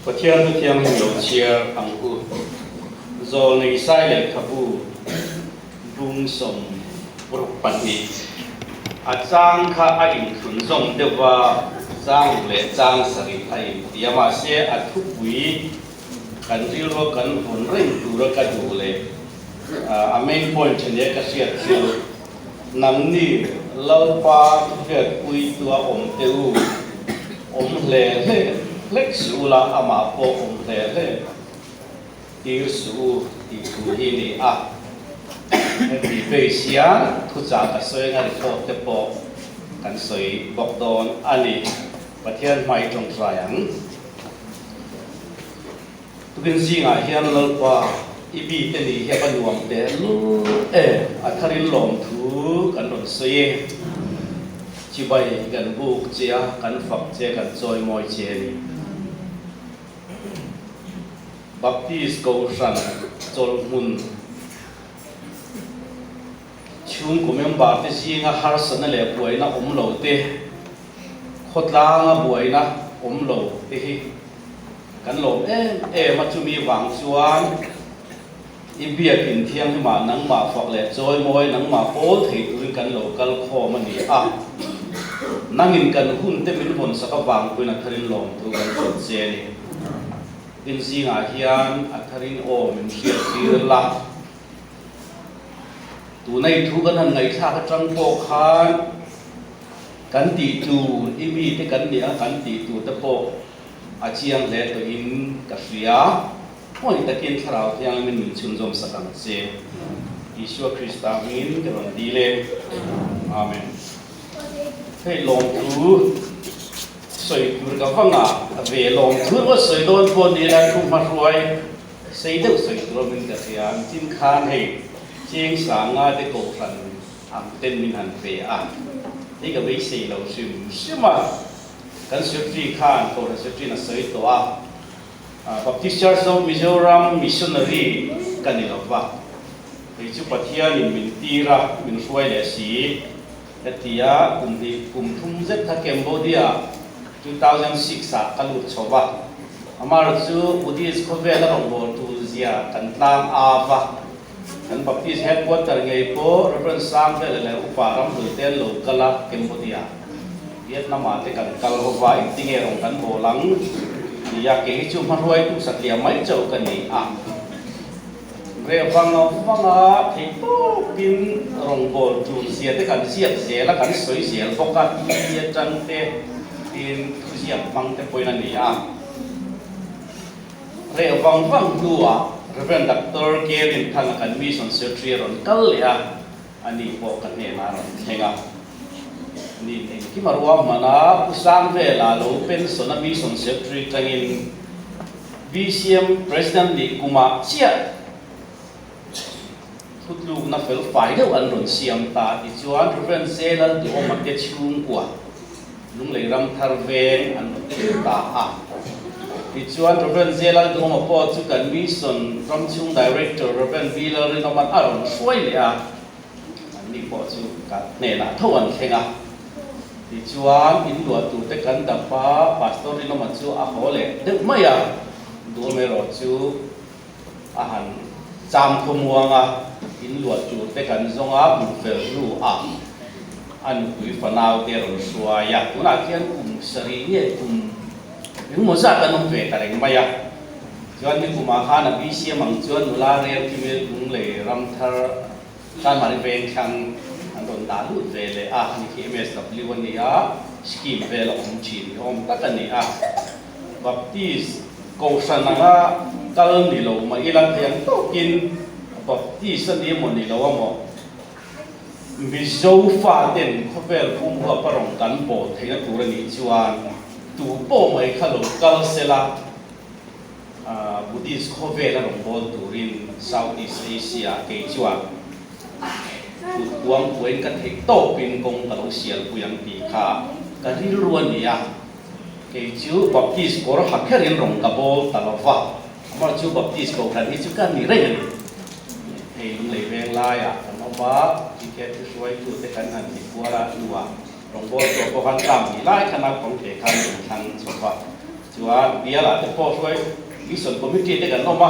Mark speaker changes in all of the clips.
Speaker 1: Pathian Thu Thianghlim lo chhiar ang u. Zawlnei Sai lehkhabu bung 62 a chang kha a inthlun zawm deuh va, chang leh chang sarih a inti a, mahse a thupui kan rilrua kan vawn reng tura ka duh leh a main point nia ka hriat chu nangni Lalpa thuhriatpuitua awm te u, awm hle hle hlek suh ula, amah pawh awm hle hle tir suh u tih thu hi ni a. Heti base hian thuchah ka sawi anga report te pawh kan sawi bawk dawn a ni. Pathian hmai tawngtai ang. Tukin zingah hian Lalpa i bi te nih hi a va nuam teh lul e, a tharin lawmthu kan rawn sawi e. Chibai kan buk che a, kan fak che, kan chawimawi che a ni. Baptist Kohhran chawlhmun chhungkaw member te zinga harsatna leh buaina awm lo te, khawtlanga buaina awm lo te hi Kan lawm em em a, chumi vang chuan i biakin thianghlimah nangmah fak leh chawimawi nangmah pawl thei turin kan lo kal khawm a ni a. Nangin kan hun te min vawn sak avang pawhin a tharin lawmthu kan hrilh che a ni. Tin zingah hian a tharin aw min hriat tir la. Tuna i thu kan han ngaihthlak atang pawh khan kan tih tur i mite kan nih a, kan tih tur te pawh A chiang hle tawhin ka hria. Hmawih takin Thlarau Thianghlimin min chhunzawm sak ang che. Isua Krista hmingin ka rawn dil e. Amen. Hei lawmthu sawi tur ka va ngah ve lawmthu emaw sawi dawn pawh ni ila thu hmahruai sei deuh sawi tur awmin ka hria. An tin khan hei Cheng Sanga te kohhran ang ten min han pe a, hei ka beisei lo hrim hrim a. Kan Secretary khan Kohhran Secretary in a sawi tawh a, Baptist Church of Mizoram Missionary ka ni lo va, kei chu Pathianin min tir a, min hruai leh si. Hetia kum hnih kum thum zet kha Cambodia 2006 ah ka lut chho va, amaherawh chu Buddhist khawvel a rawngbâwl tur zia kan tlang a va, kan Baptist Headquarter ngei pawh Reverend Sangvela leh Upa Ramhlui te an lo kal a Cambodia. Vietnam ah te kan kal ho va, engtinge rawn kan bawl ang ti a, kei hi chu hmahruaitu satliah mai chauh ka ni a. Reh vang vanga theih tawpin rawngbâwl ṭul zia te kan ziak zel a, kan sawi zel bawk a, TV aṭang te tin thuziak hmang te pawhin a ni a. Reh vang vang hnuah Rev. Doctor Kevin Thanga kan Mission Secretary a rawn kal leh a, A ni pawh ka hnenah a rawn thleng a, Ni engkim a ruahman a, Pu Sangvela lo pension a Mission Secretary tangin BCM President nih kumah chiah thutlukna fel fai deuh an rawn siam ta tichuan Rev. Zelal Duhawma te chhungkua Lunglei Ramthar veng an rawn tir ta a. Tichuan Rev. Zelal Duhawma pawh chu kan Mission Ramchhung Director Rev. V. Lalrinawma'n a rawn hruai leh a, anni pawh chu ka hnenah tho an thleng a. Tichuan in luah tur te kan dap a, Pastor Rinawma chu a haw leh deuh mai a, Duhawma erawh chu a han cham khawmuang a, in luah tur te kan zawng a, hmuh fel hnu ah a nupui fanau te a rawn hruai a, tunah khian kum sarih nge kum engemaw zat an awm ve ta reng mai a, chuan nikumah khan a BCM ang chuan nula rel kimil Lunglei Ramthar Chanmari veng thlang an rawn dah lut ve leh a, ani khi MSW a ni a, scheme vel a awm thin ni awm tak a ni a. Baptist Kohhran anga kal ni lo mah ila thei ang tawkin Baptist a ni emaw ni lo amaw Mizo faten khawvel pum huap a rawn kan bawh theihna tur a nih chuan tu pawh mai kha lo kal sela Buddhist khawvel a rawn bawl turin South East Asia kei chuan kut kuang puain ka theih tawpin kawng ka lo sialpui ang tih kha ka rilru a ni a. Kei chu Baptist kawr ha kherin rawn ka bawl ta lo va, amah chu Baptist kohhran hi chu ka ni reng a ni. Hei Lunglei veng laiah kan awm a, GK thuhruaitute kan han ti kual a, hnuah rawn bawl tawh pawh khan tlang hnih lai khan naupang te khan rawn thlang chho va. Chuan bialah te pawh hruai Mission Committee te kan awm a,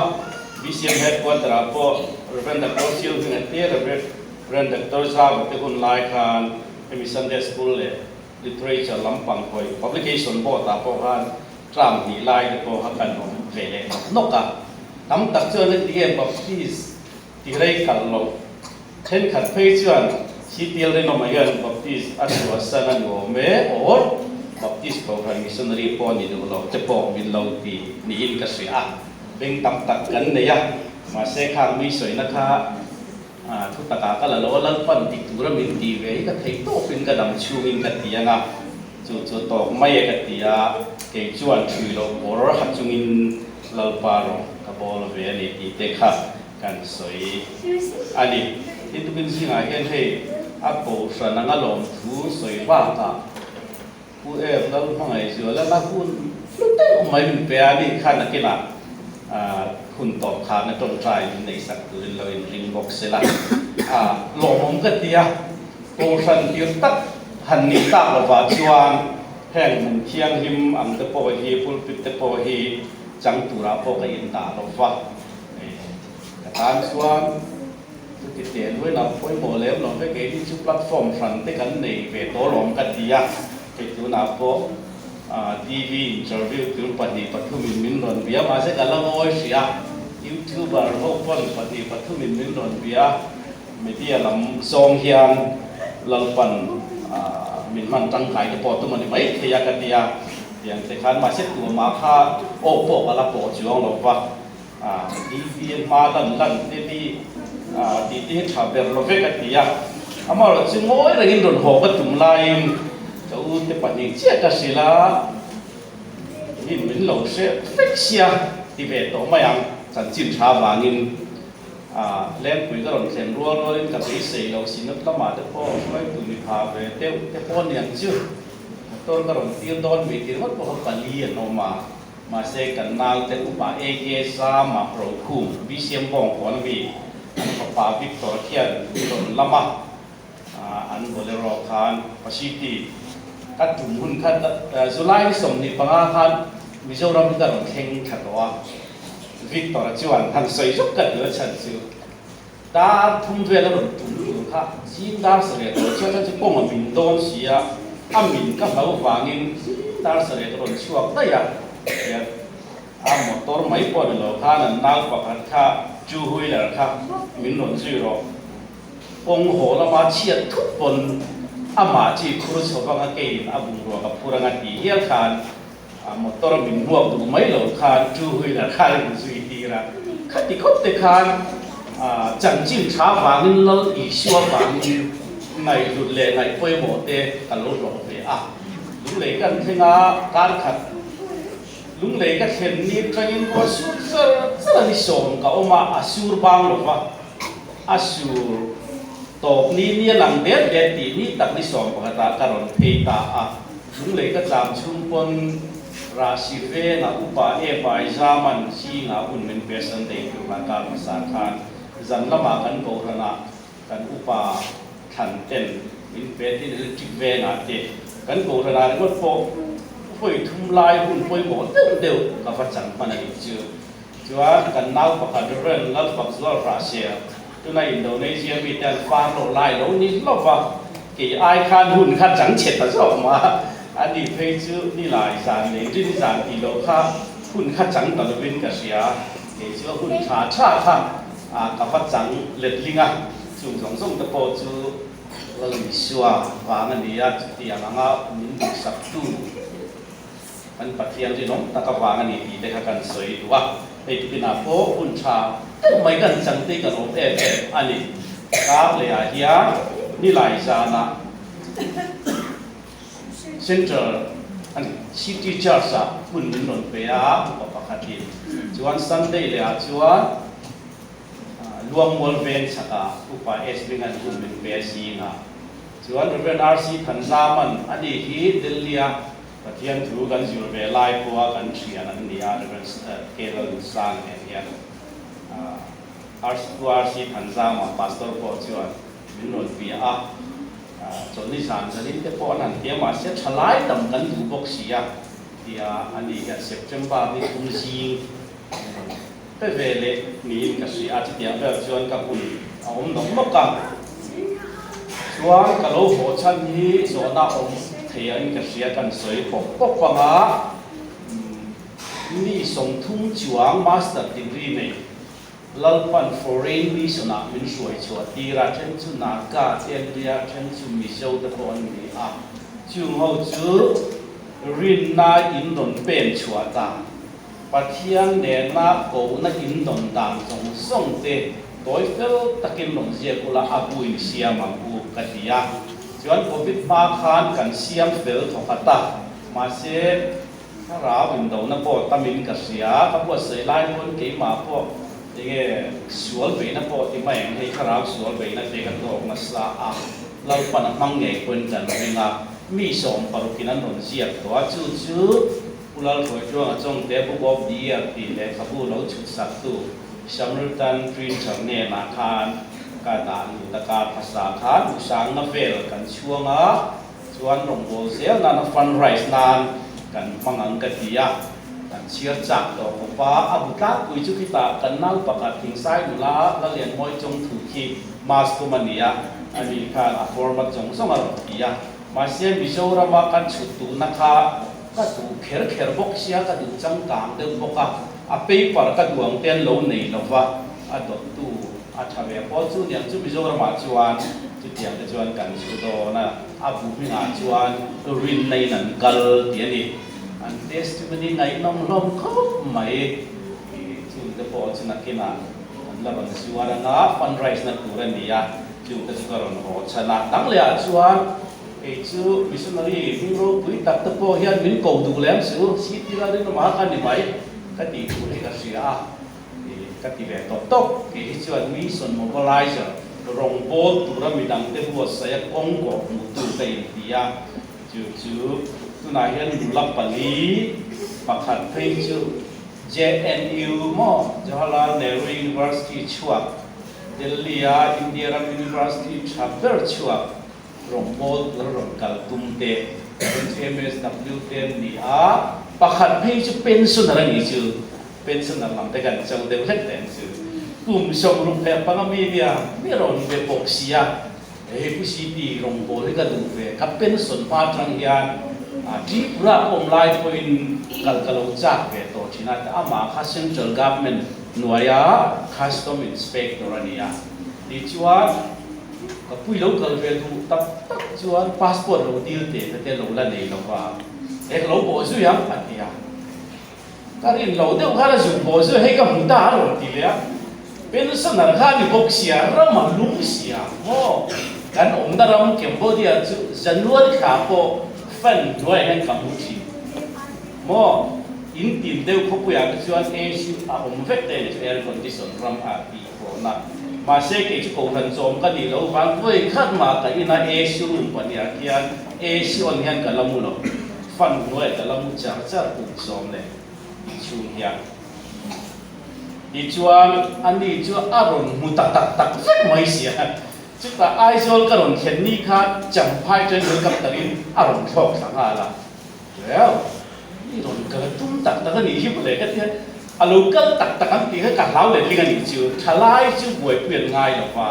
Speaker 1: BCM Headquarter ah pawh Rev. Doctor Silvinga te Rev. Doctor Zava te hun lai khan hemi Sunday School leh Literature lampang hawi Publication Board ah pawh khan term hnih lai te pawh kha kan awm ve leh nawk nawk a. Tam tak chuan heti Baptist Ti rei kal lo. Thenkhat phei chuan CTL rinawmah hian Baptist a chhuahsan a nuam e or Baptist Kohhran Missionary pawh ni duh lo te pawh min lo ti niin ka hria a. Beng tam tak kan nei a, mahse khang mi sawina kha thu takah ka la lo a, Lalpan ti tura min ti ve hi ka theih tawpin ka dam chhungin ka ti ang a, chu chu tawk mai e ka ti a, kei chuan thui loh kawr ha chungin Lalpa rawh ka bawl ve a ni tih te kha kan sawi a ni. Tin tukin zingah hian hei a kohhran anga lawmthu sawi bakah Pu Ep Lalhmangaihzuala la hun hlu deuh mai min pe a nih kha nakinah hun tawp khan a tawngtai min neihsak turin lo inring bawk se la. Lawmawm ka ti a, kohhran tir tak han nih tak lovah chuan heng hmun thianghlim ang te pawh hi pulpit te pawh hi chang turah pawh ka indah lova. Ka tan chuan chuti teh luai lam pawimawh lem lo ve keini chu platform hran te kan nei ve tawh alawm ka ti a, hei tunah pawh TV interview tur pahnih pathumin min rawn bia mahse ka la ngawi hrih a, youtuber ho pawn pahnih pathumin min rawn bia a, media lam zawng hian Lalpan min hman tangkai te pawh tum a ni mai thei a ka ti a, tiang te khan mahse tuamah kha aw pawh ka la pawh chuang lo va. TV hma lan lan te hi tih te hi tha ber lo vek a ti a, amaherawh chu ngawi rengin rawn haw ka tum laiin ka u te pahnih chiah ka hrilh a, min min lo hre vek sia ti ve tawh mai ang, chanchin tha vangin Lengpui ka rawn thlen rual rualin ka beisei lo Synod lamah te pawh hruaitu mi pha ve deuh te pawh aniang chu motor ka rawn tir dawn mi tih ringawt pawh kha pali an awm a. Mahse, kan naute upa AK Zama Rokhum, BCM Bawngkawn ami an fapa Victor khian rawn lam a, an Bolero khan Pasiti ka tum hun kha July ni 25 khan Mizoram hi ka rawn thleng thla tawh a, Victor-a chuan han sawi zuk ka duh a chhan chu. Dar thum vel a rawn tum tur kha zing dar sareh tawh chuan chuan chu kawng a min dawn si a, a min ka hlo vangin zing dar sareh ka rawn chhuak daih a, tihian a motor mai pawh ni lo khan an nau pakhat kha two wheeler kha min rawn zui rawh. Kawng haw lama chhiat thut pawn amah chi khur chho vanga keiin a bungrua ka phur anga tih hial khan A motor min hmuak duh mai lo khan two wheeler kha a inzui tir a, khati khawp te khan chanchin tha vangin Lal Isua vangin ngaihhlut leh ngaih pawimawh te ka lo hlawh ve a. Lunglei kan thleng a, kar khat lunglei ka thlen ni atangin ruah sur char char a ni sawm ka awm a, a sur bang lo va, a sur tawp ni ni a lang det det tih ni tak ni sawm pakhatah ka rawn phei ta a. Lunglei ka cham chhung pawn Rahsi venga upa e bai Zaman zingah hun min pe Sunday tura kar hmasa khan zan lamah kan kohhranah kan upa thlan ten min pe tin electric vengah te kan kohhranah ringawt pawh vawi thum lai hun pawimawh deuh deuh ka va chan hman a nih chu. Chuan kan nau pakhat Rev. Lalfakzual Rahsia tuna Indonesia mite an far loh lai lo ni hlauh va, kei ai khan hun kha chang chhe ta zawk mah a ni phei chu nilai zan leh rin zan tih loh kha hun kha chang ta lovin ka hria, kei chu a hun tha tha kha ka va chang letling a, chung zawng zawng te pawh chu Lal Isua vang a ni a, chutiang anga min duhsaktu. Kan Pathian rinawm tak avang a ni tih te kha kan sawi duh a, hei tukinah pawh hun tha deuh mai kan chang te kan awm em em a ni. Kar lehah hian nilai zanah Central a ni City Church ah hun min rawn pe a, upa pakhatin chuan Sunday lehah chuan Luangmual veng chhakah upa S Hminga'n hun min pe a zingah chuan Rev. RC Thanzaman a ni hi Delhi-a Pathian thu kan zir ve lai pawha kan thian an ni a, Rev. K. Lalnunsang nen hian RC Pu RC Thanzama Pastor pawh chuan min rawn bia a, chawlhni zan zanin te pawh an han ti a, mahse thalai tam kan duh bawk si a. tia a ni hian September ni thum zing pe ve leh niin ka hria a, chutiang vel chuan ka hun a awm nawk nawk a. Chuan ka lo haw chhan hi zawhna awm thei ang in ka hria kan sawi pawp pawp ang a, mi 30 chuang master degree nei Lalpan foreign mission ah min hruai chhuah tir a, then chu Naga te an nia, then chu Mizo te pawh an ni a, chung ho chu rinna in rawn pen chhuah ta. Pathian nena kohna in dawn dan zawng zawng te tawi fel takin rawn ziak ula a bu in siam ang u ka ti a. Chuan Covid hma khan kan siam fel thawkhat a, mahse thlarau indona pawh tamin ka hria, ka buatsaih lai pawn keimah pawh enge sual beihna pawh ti mai ang hei thlarau sual beihna te ka tawk nasa a, Lalpan a hmang ngei pawhin kan ring a, mi sawmparukin an rawn ziak tawh a, chu chu Pu Lalhruaitluanga Chawngte Book of the Year tih lehkhabu lo chhut saktu Samaritan Printer hnenah khan ka dah lut a, kar hmasa khan Usangna vel kan chhuang a, chuan rawngbâwl zel nana fund raise nan kan hmang ang ka ti a, kan chhiar chak tawh khawp a, a bu tlangpui chu khitah kan nau pakhat Thingsai nula Lalianmawi Chawngthu khi mass kum a ni a, ani khan a format zawng zawng a rawn ti a, mahse Mizorama kan chhut duhna kha Ka duh kher kher bawk sia, ka duh changkang deuh bawk a, a paper ka duh ang te an lo nei lo va, a dawttu a tha ve pawl chu niang chu Mizoramah chuan chutiang te chuan kan chhu dawn a, a bu hmingah chuan rinna in an kal tih a ni. An testimony ngaihnawm hlawm khawp mai, chung te pawh chu nakinah an la rawn zuar anga fundraise na tur a ni a, chung te chu ka rawn haw chhan a, dang leh ah chuan Kei chu missionary hming ropui tak te pawh hian min ko duh lem chu CT Lalrinawma kha ni mai ka tih tur hi ka hria a, ka ti ve tawp tawp. Kei hi chuan mission mobilizer, rawngbâwl tura midangte buatsaih a kawng kawh hmuhtu ka inti a, chu chu tunah hian nula pali pakhat phei chu JNU maw, Jawaharlal Nehru University chhuak, Delhi-a India ram university tha ber chhuak, Rawngbâwl tura rawn kal tum te, HMSW te an ni a, pakhat phei chu pensioner a nih chu, pensioner lam te kan cho deuh hlek teh ang chu, kum 65 mi nia mi rawn be bawk si a, hei Pu CP rawngbâwl hi ka duh ve, ka pension hma atang hian Tripura ka awm lai pawhin kal ka lo chak ve tawh thin a, amah kha Central Government hnuaia Custom Inspector a ni a, tichuan, Ka pui lo kal ve duh tak tak chuan passport lo dil teh te te lo la nei lo va, he ka lo bawh zui ang a ti a. Ka rin lo deuh khan a zuk bawh zui a, hei ka hmu ta a rawn ti leh a. Pensioner kha a ni bawk sia, ram a lum sia maw? Kan awmna ram Cambodia chu January thla pawh fan hnuaiah hian ka hmu thin maw? In tin deuh khawpuiah te chuan AC a awm vek te a ni chu air condition ram a ti. Hlawhna. Mahse kei chu kohhran chawm ka nih loh vang vawi khat mah ka ina AC room pahniah khian AC on hian ka la mu lo. Fan hnuaiah ka la mu char char kum sawm leh chhung hian. Tichuan ani chu a rawn hmu ta tak tak vek mai sia. Chutah Aizawl ka rawn thlen ni kha Champhai train helicopter in a rawn thlawk thla nghal a. Well, i rawn kal a tum tak tak a nih hi mawle ka tia, a lo kal tak tak ang tih kha ka hlau letling a nih chu, thalai chu buaipui an ngai lo va,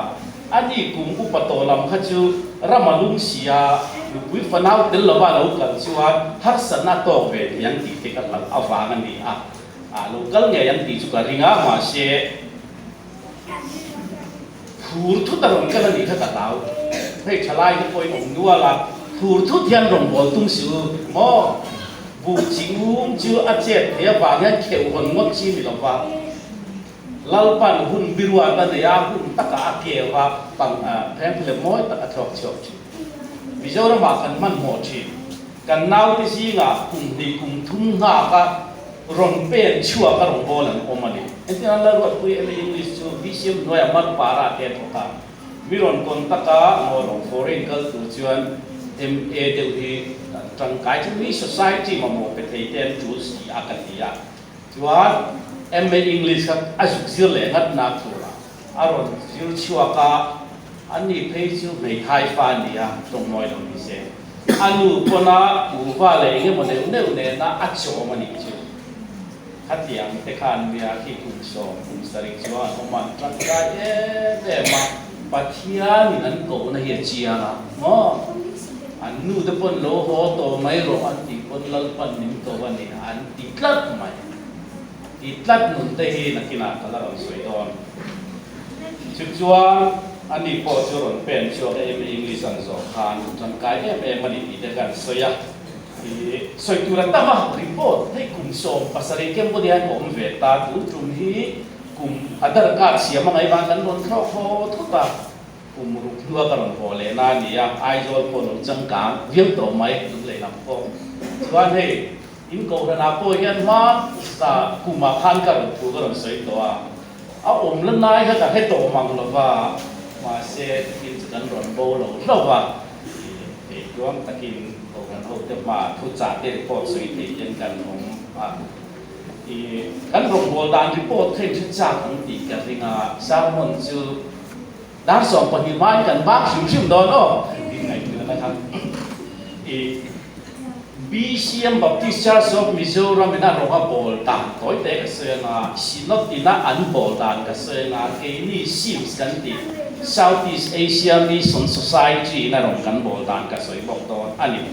Speaker 1: a ni kum upa tawh lam kha chu ram a lung si a, nupui fanau tel lova a lo kal chuan harsatna a tawk ve thei ang tih te ka hlauh avang a ni a, a lo kal ngei ang tih chu ka ring a, mahse Phur thut a rawn kal a nih kha ka hlau. Hei thalai te pawhin awm nual a, phur thut hian rawn bawl tum si u maw? Buh chi um chu a chet thei avang hian kheuh hawn ngawt chi ni lova, Lalpan hun biruat a nei a, hun takah a keu a, pang phengphelep mawi tak a thlawk chhuak thin. Mizoramah kan hmanhmawh thin. Kan naute zingah kum hnih kum thum nghak a rawn pen chhuak a rawn bawl an awm a ni. Engtin an la ruatpui em English chu BCM hnuaiah Marpara te a thawk a, mi rawn contact a maw rawn foreign kal tur chuan MA deuh hi kan tangkai chu mi society mamawh pe thei te an tul si a ka ti a, chuan MA English kha a zuk zir leh ngat nak turah a rawn zir chhuak a, an ni phei chu hmeithai fa a ni a, tawngmawi lo ni se. A nu pawna kuhva leh engemaw neuh neuh nena a chawm a nih chu. Khatiang te khan mia khi kum sawm, kum sarih chuan an awm a, an tangkai em em a, Pathianin an kohna hi a chiang a maw? An nu te pawn lo haw tawh mai rawh an tih pawn Lalpan min ko a ni an ti tlat mai. Ti tlat nun te hi nakinah ka la rawn sawi dawn. Chutichuan ani pawh chu rawn pen chhuak e, MA English an zawh khan tangkai em em a ni tih te kha an sawi a. I sawi tur a tam a, report hei kum 17 Cambodia hian awm ve ta, tun tum hi kum Aadhar card siam a ngaih vang kan rawn thlawk haw thut a, kum ruk hnua ka rawn haw leh na a ni a, Aizawl pawh lo changkang viau tawh mai, Lunglei lam pawh chuan hei in kohhranah pawh hian hma za kumah khan ka rawn thu ka rawn sawi tawh a, a awm la nai kha ka hre tawh mang lo va, mahse thil chu kan rawn bo lo hlauh va. Kei tluang takin Kohhran hote hmaah thuchah te report sawi thei hian kan awm a. I kan rawngbâwl dan report kha in hre chak ang tih ka ring a, sermon chu dar 12 hmain kan bak hrim hrim dawn aw tih ngaihtuahna kha i BCM Baptist Church of Mizoram in a rawng a bawl dan tawi te ka sawi anga, Synod ina an bawl dan ka sawi anga, keini SEAMS kan tih South East Asia Mission Society in a rawng kan bawl dan ka sawi bawk dawn a ni.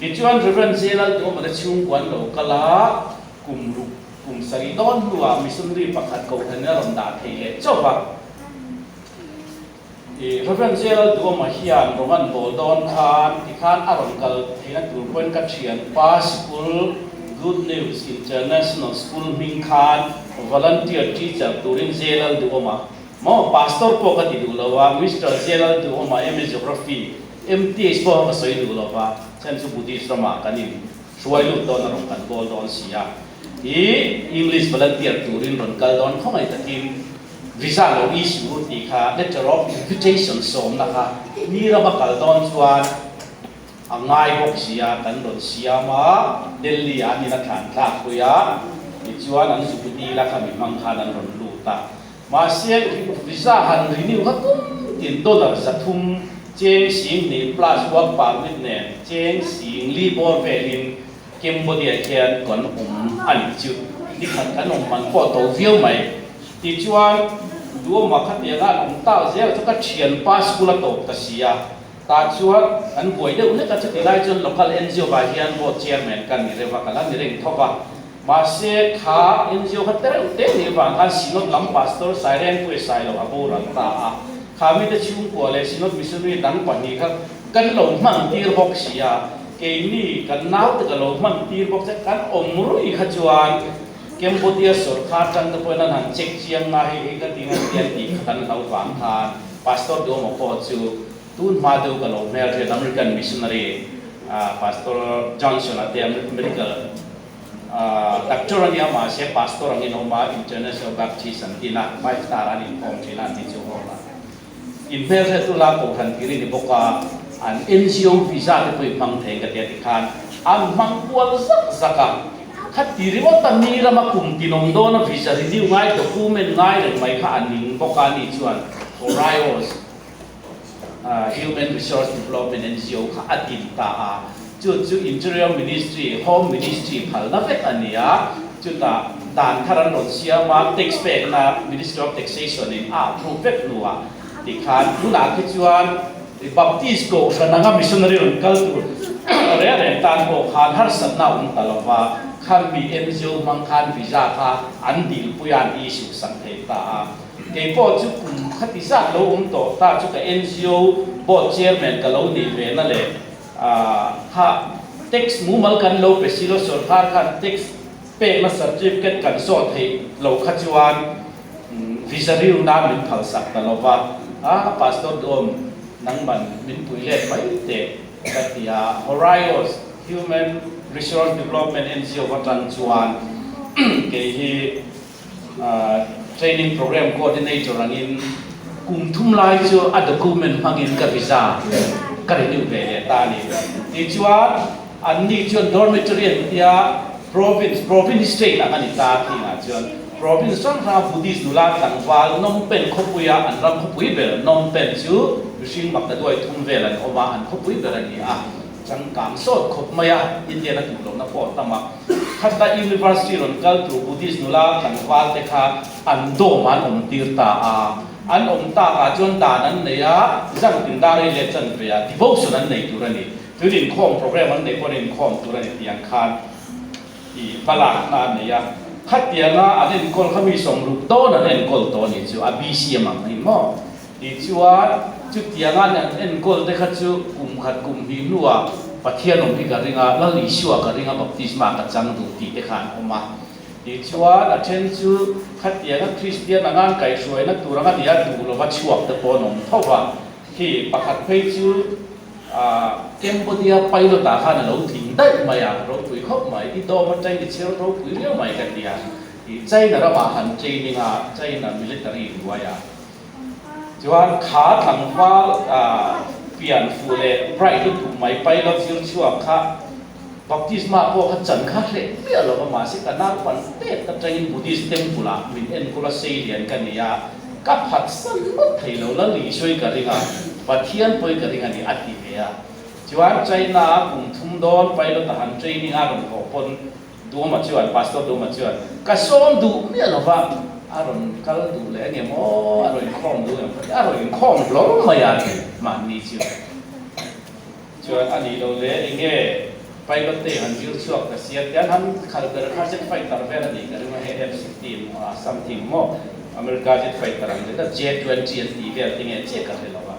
Speaker 1: Tichuan Rev. J. Lalduhawma te chhungkua an lo kal a, kum ruk kum sarih dawn hnuah missionary pakhat kohhran in a rawn dah thei leh chauh va. I Rev. J. Duhawma hian rawng an bawl dawn khan tikhan a rawn kal theihna tur pawhin ka thianpa sikul Good News International School hming khan volunteer teacher turin J. Lalduhawma maw pastor pawh ka ti duh lo a, Mister J. Lalduhawma MA Geography, MTH pawh ka sawi duh lo va, chhan chu Buddhist ramah kan in hruai lut dawn a rawn kan bawl dawn si a, i English volunteer turin rawn kal dawn khawngaih takin Visa lo issue tih kha letter of invitation sawmna kha mi rama kal dawn chuan a ngai bawk si a, kan rawn siam a, Delhi ah an in a thlan thlak pui a, tichuan an zuku dil a khami hmang khan an rawn lut a. Mahse visa han renew kha kum tin dollar 300 cheng 2000 plus work permit nen cheng 4000 bawr velin Cambodia hian kan awm a nih chu nikhat kan awm man pawh to viau mai. Tichuan, Duama khatianga an awm tak zel chu ka thianpa school a tawp ta si a, tah chuan an buai deuh hlek a, chuti lai chuan local NGO ah hian board chairman ka ni reuh a, ka la ni reng tho va. Mahse, kha NGO kha tereuh te nih vang khan Synod lam pastor Sairengpuia Sailo a boral ta a, kha mite chhungkua leh Synod missionary dang pahnih kha kan lo hman tir bawk si a. Keini kan naute ka lo hman tir bawk che, kan awm rui kha chuan Cambodia sawrkar tan te pawhin an han check chiang nga hei hei ka ti nga ti an tih kha kan hlo vang khan Pastor Duomo pawh chu tun hma deuh ka lo hmel hriat American missionary Pastor Johnson a te medical doctor a nia mahse Pastor angin a awm a International Baptist an tin a five star an inkhawm thin a an ti chu hawla. Inhmelhriattu la kohhran tir i ni bawk a, an NGO visa te pawh i hmang thei ka tia tikhan an hmang kual zak zak a. Khati ringawt a mi rama kum tinawm dawna visa renew ngai document ngai reng mai kha a ning bawk a ni chuan Horaios Human Resource Development NGO kha a din ta a. Chu chu Interior Ministry, Home Ministry phalna vek a ni a, chutah dan thar an rawn siam a, tax pekna Ministry of Taxation in a approve vek hnuah tikhan tunah khi chuan Baptist Kohhran anga missionary rawn kal tur reng reng tan pawh khan harsatna a awm ta lo va, khami NGO hmang khan visa kha an dilpui a, an issue sak thei ta a. Kei pawh chu kum khati zat lo awm tawh ta chu ka NGO board chairman ka lo nih ve na leh Kha tax mumal kan lo pe silo sorkar khan tax pekna certificate kan zawh theih lo kha chuan visa riu nan min phal sak ta lo va, a pastor duhawm nangman min pui let mai teh ka ti a, Horaios Human Resource Development NGO atang chuan kei hi Training Program Coordinator angin kum thum lai chu a document hmangin ka visa ka renew ve leh ta a ni. Tichuan, anni chuan dormitory an tia province, province state ang a ni ta thinah chuan province hrang hranga Buddhist nula tlangval Phnom Penh khawpuia an ram khawpui ber Phnom Penh chu mihring maktaduai thum vel an awm a, an khawpui ber a ni a. changkang sawt khawp mai a, Indian a duh lohna pawh a tam a. Khata University rawn kal tur Buddhist nula tlangval te kha an dawm ah an awm tir ta a. An awm tak ah chuan dan an nei a, zan tin dar ei leh chan ve a, devotion an nei tur a ni. Tun inkhawm program an neih pawn inkhawm tur a ni tiang khan i hmalakna a nei a. Khatianga an enkawl kha mi 60 dawn an enkawl tawh a nih chu, a BCM ang hi maw? Tichuan, chutianga an enkawl te kha chu kum khat kum hnih hnuah Pathian awm hi ka ring a, Lal Isua ka ring a, baptisma ka chang duh tih te kha an awm a. Tichuan, a then chu khatianga Kristian anga an kaihhruaina tur anga nia duh lova chhuak te pawh an awm tho va. Khi pakhat phei chu Cambodia pilot ah khan a lo tling daih mai a, ropui khawp mai, i dawm atangin i chhiar ropui riau mai ka ti a. China ramah han training a, China military hnuaiah. Chuan kha tlangval pian fuh leh bright lutuk mai pilot zir chhuak kha baptisma pawh kha chan kha hreh miah lo va, mahse ka naupan tet atangin Buddhist temple ah min enkawl a sei lian ka ni a, ka phatsan ngawt thei lo, Lal Isua ka ring a, Pathian pawi ka ring a ni a ti ve a. Chuan China a kum thum dawn pilot a han training a rawn haw pawn Duma chuan, Pastor Duma chuan, Ka sawm duh miah lo va, a rawn kal duh leh eng emaw, a rawn inkhawm duh em ka ti, a rawn inkhawm hlawm mai a ti mahni chu. Chuan a nih loh leh eng nge pilot te han zir chhuak ta sia tian han khal ber kha jet fighter vel a nih ka ring a, hei F-16 something maw America jet fighter ang zet a J-20 an tih vel te nge chiah ka hre lo va.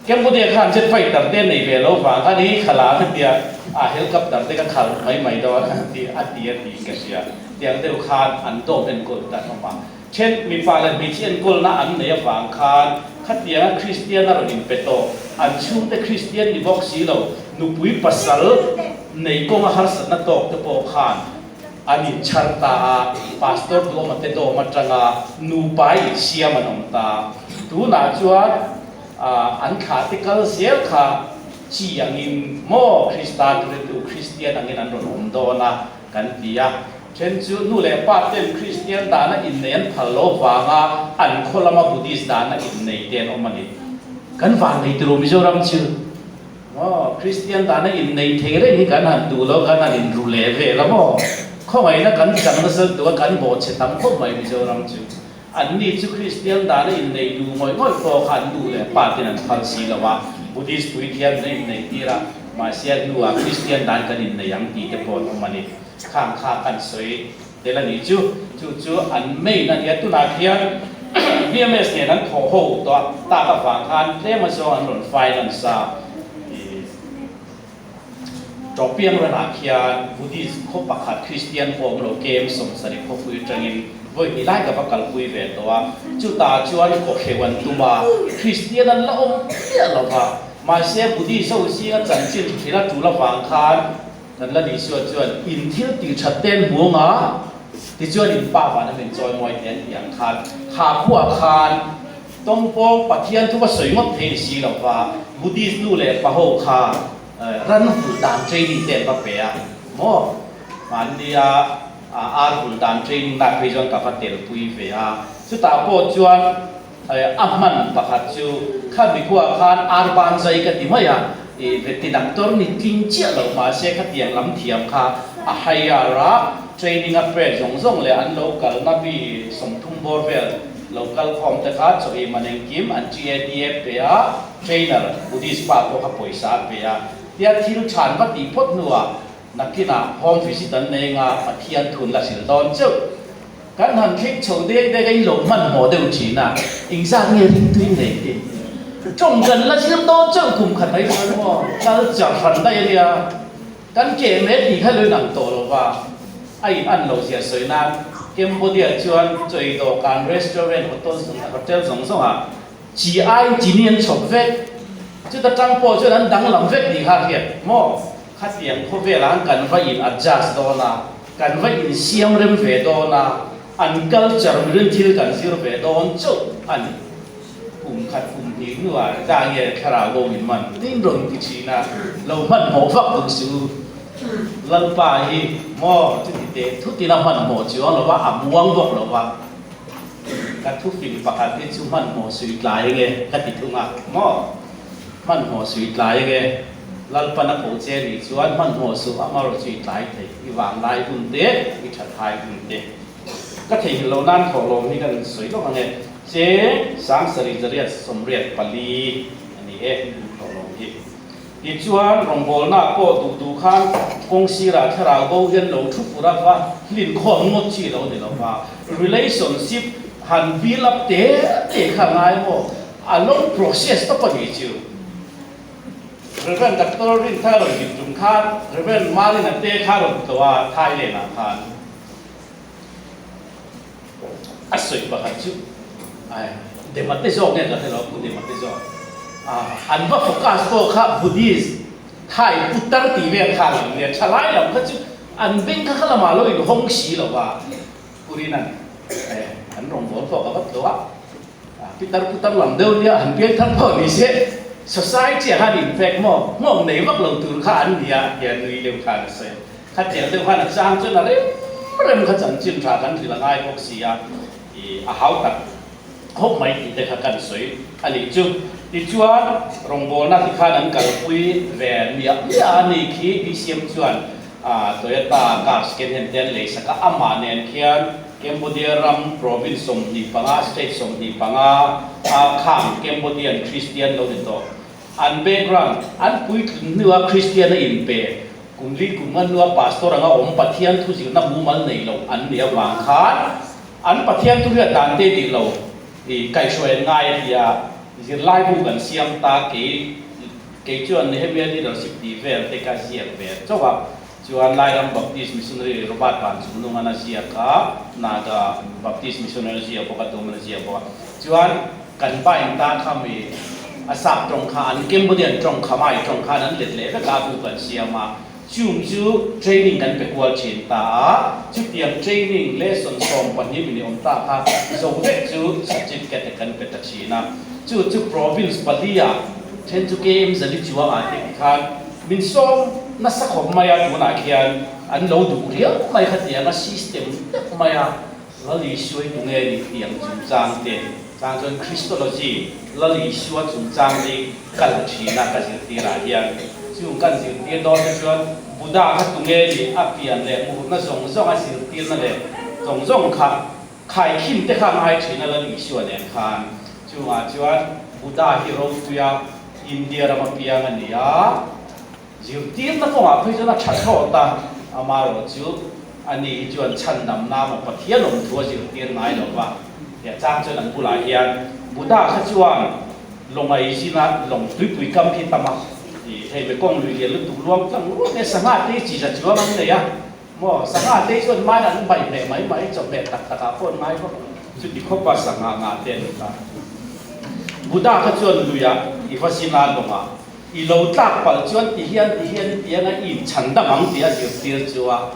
Speaker 1: Cambodia khan jet fighter te nei ve lo vang khan i khala a tia, a helicopter te ka khal mai mai dawn a ti a ti a tiin ka hria. Tiang deuh khan an dawm enkawl ta hlawm a. Then mipa leh hmeichhe enkawlna an nei avang khan khatianga Kristian a rawn inpe tawh, an chhungte Kristian ni bawk si lo, nupui pasal nei kawnga harsatna tawk te pawh khan an inchhar ta a, Pastor Duama te dawm atanga nupa insiam an awm ta. Tunah chuan An thlah te kal zel kha chi angin maw Krista thuretu Kristian angin an rawn awm dawn a kan ti a. Then chu nu leh pa ten Kristian dahna innei an phal lo vanga an khaw lama Buddhist dahna innei te an awm a ni. Kan vannei turu Mizoram chu maw Kristian dahna innei thei reng hi kan han duh lo kan han inru leh vel a maw. Khawngaihna kan chang nasa lutuk a kan bawhchhe tam khawp mai Mizoram chu. Anni chu Kristian dana innei duh ngawih ngawih pawh kha an nu leh pa ten an phal si lo a, Buddhist puithiam in a inneih tir a, mahse a hnuah Kristian dan kan innei ang tih te pawh an awm a ni. Khang kha kan sawi tel a nih chu. Chu chu an main a nia. Tunah khian BMS nen an thawh ho tawh tak avang khan tlem azawng an rawn finance a. Ṭawhpiang ranah khian Buddhist khaw pakhat Kristian pawh awm lo kem 70 khawpui aṭangin vawi hnih lai ka va kalpui ve tawh a. Chutah chuan kawhreu an tum a, Kristian an la awm miah lo va. Mahse Buddhist ho zinga chanchin hrilh a ṭul avang khan kan la Isua chuan in thil tih ṭhat te an hmu ang a, tichuan in pa vana min chawimawi te an tih ang khan kha khuaah khan Tawngpawng Pathian thu va sawi ngawt thei ni si lo va, Buddhist nu leh pa ho kha ran vulh dan training te an va pe a maw? Mahnia ar vulh dan training lak phei chuan ka va telpui ve a, chutah pawh chuan a hman pakhat chu khami khuaah khan ar ban zai ka ti mai a, veti doctor ni tling chiah lo mahse khatiang lam thiam kha a hire a, training a pek zawng zawng leh an lo kalna mi 30 bawr vel Lo kal khawm te kha chaw ei man engkim an GADA pe a, trainer Buddhist pa pawh kha pawisa a pe a. Tia thil than va tih phawt hnuah nakinah home visit an nei anga Pathian thun la hrilh dawn cheuh. Kan han thleng chho dek dek a in lo hmanhmawh deuh thin a, engzat nge ringtu in nei tih tawng kan la zir dawn cheuh kum khat mai chuan maw culture hran daih a nia. Kan ke met tih kha lui nang tawh lo va, a in an lo zia sawi nan Cambodia chuan chawi dawhkan restaurant hotel hotel zawng zawng ah chi aiin chini an chhawp vek. Chuta tang pawh chuan an danglam vek tih kha a hriat maw? Khatiang khawvel ah kan va in adjust dawn a, kan va in siam rem ve dawn a, an culture mirin thil kan zir ve dawn chauh a ni. Kum khat kum hnih hnuah za nge thlarau bo min man tin rawn ti thin a, lo hmanhmawh vak duh si u. Lalpa hi maw chuti teh thutin a hmanhmawh chuang lo va, a muang bawk lo va. Ka thufing pakhat hi chu hmanhmawh sui tlai nge ka ti thung a, maw hmanhmawh sui tlai nge. Lalpan a ko che nih chuan hmanhmawh suh, amaherawh chu i tlai thei, i vanglai hun te, i thathai hun te. Ka theihnghilh loh nan thawhlawm hi kan sawi lawk ang e. Che Sangsarih zariat 84 a ni e thawhlawm hi. Tichuan rawngbawlna pawh duh duh khan kawng sirah thlarau bo hian lo thu fur a va hlinkhawm ngawt chi lo ni lo va, relationship han build up te te kha a ngai maw? A long process tawp a ni chu. Rev. Doctor Rinthar rawn hlim tum khan Rev. Marina te kha rawn tlawh a Thailand ah khan. A sawi pakhat chu ai Demate zawk nge ka hre lo, Pu Demate zawk an va focus pawh kha Buddhist Thai putar tih vel kha lam nia, thalai lam kha chu an beng kha kha lamah lo inhawng si lo va, Pu Rinan an rawngbâwl pawh ka va tlawh a, pitar putar lam deuh nia han piang thar pawh ni se society ah khan infect maw nghawng nei vak lo tur kha an nia tia nui deuh khan a sawi a. Khatiang deuh khan a chang chuan a rem rem kha chanchin tha kan hrilh a ngai bawk si a, ih a hau tak khawp mai tih te kha kan sawi a nih chu. Tichuan rawngbawlna ti khan an kalpui ve miah miah a ni khi BCM chuan Toyota car second hand te an lei sak a, amah nen khian Cambodia ram province 25, state 25 a khang Cambodian Christian lo ni tawh. An background, an puitlin hnua Kristian a inpe, kum li kum nga hnua pastor anga awm Pathian thu zirna mumal nei lo an nih avang khan an Pathian thu hriat dan te dik lo i kaihhruai an ngai a ti a, zirlai bu kan siam ta kei kei chuan Nehemia leadership tih vel te ka ziak ve chauh a, chuan Lairam Baptist Missionary Robert Vanchungnungan a ziak a, Naga Baptist Missionary a ziak bawk a, Tuman a ziak bawk a, chuan. Kan pa in ta kha mi a sap tawng kha an Cambodian tawng kha mai tawng khan an let leh vek a bu kan siam a, chung chu training kan pe kual thin ta a, chutiang training lesson 12 minute awm ta kha zo vek chu certificate kan pe ta thin a, chu chu province pali ah then chu KM Zali chuang ah te khan min sawm nasa khawp mai a tunah khian an lo duh riau mai khatiang a system deuh mai a. Lal Isua hi tunge nih tih ang chungchang te chang chuan Christology, Lal Isua chungchang hi ka la thin a ka zirtirah hian. Chung kan zirtir dawn te chuan Buddha kha tunge nih a pian leh murna zawng zawng a zirtirna leh zawng zawng kha khaikhin te kha ngai thin a Lal Isua nen khan. Chungah chuan Buddha hi ropuia India rama piang a ni a. Zirtirna kawngah phei chuan a tha thlawt a, amaherawh chu ani hi chuan chhandamna maw Pathian awm thu a zirtir ngai lo va, tia chang chuan an bulah hian Buddha kha chuan lawngai zina lawng tuipui kam khi tam a, ih hei Mekong lui lian lutuk luang tlang ruak nge sangha te hi chi za chuang an nei a, maw sangha te hi chuan hmain an baih hmeh mai mai chawhmeh tak takah pawh an ngai vak lo, chuti khawpa sangha ngah te an ni ta. Buddha kha chuan luiah i va zina lawngah I lo tlak palh chuan ti hian ti hian i ti anga i inchhan dam ang tih a zirtir chu a.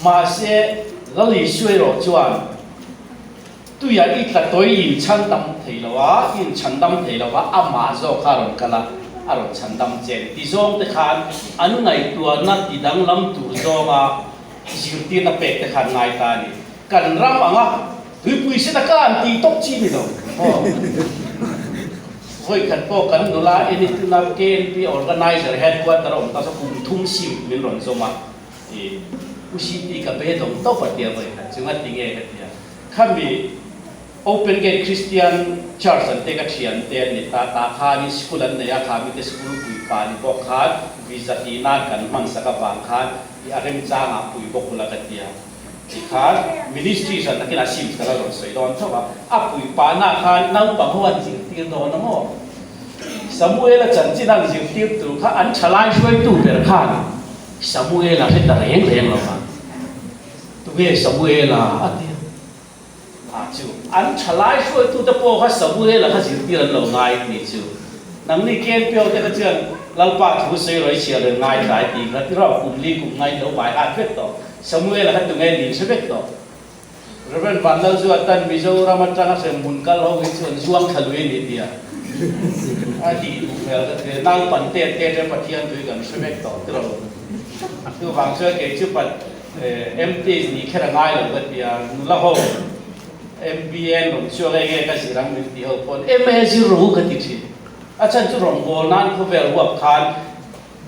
Speaker 1: Mahse, Lal Isua erawh chuan tuia i tla tawi i inchhan dam thei lo a, i inchhan dam thei lo va, amah zawk kha a rawn kal a, a rawn chhan dam che ni. Ti zawng te khan an ngaihtuahna ti danglam tur zawnga zirtirna pek te khan ngai ta a ni. Kan ram anga tuipui sena ka an tih tawp chi ni lo maw? Vawi khat pawh kan nula Enituna KNP Organizer Headquarter a awm ta chu kum thum sim min rawn zawm a, i U Siti ka be dawng tawp a tia vawi khat chu ngati nge ka ti a, khami Open Gate Christian Church an te ka thian te an ni ta, tah khanin school an nei a, khami te school puipa ni bawk khan visa tih nan kan hman sak avang khan i a remchangah pui bawk ula ka ti a. Tikhan ministry zan takin a sim ka la rawn sawi dawn chauh a, a puipahna khan naupang ho an zirtir dawn a maw? Samuela chanchin an zirtir tur kha an thalai hruaitu ber khan Samuela hre ta reng reng lo va, tunge Samuela a ti a? Ah chu, an thalai hruaitute pawh kha Samuela kha zirtir an lo ngai tih chu. Nangni KNPO te kha chuan Lalpa thu sawi rawih chhiar reng ngai tlai tih kha tirau kum li kum ngai lo bai hat vek tawh. Samuela kha tunge nin hre vek tawh. Rev. Vanlalzuatan Mizoram atanga hremhmun kal ho hi chuan zuang thla lui a ni tia a tih duh hmel ka ti. Naupan te te te Pathian tui kan hre vek tawh tirau. Chuvang chuan kei chu pat MTs nih kher a ngai lo ka ti a, nula ho MBA an rawn chhuak e nge ka zir ang min ti ho pawn MA zir ru ka ti thin. A chhan chu rawngbâwl nan khawvel huap khan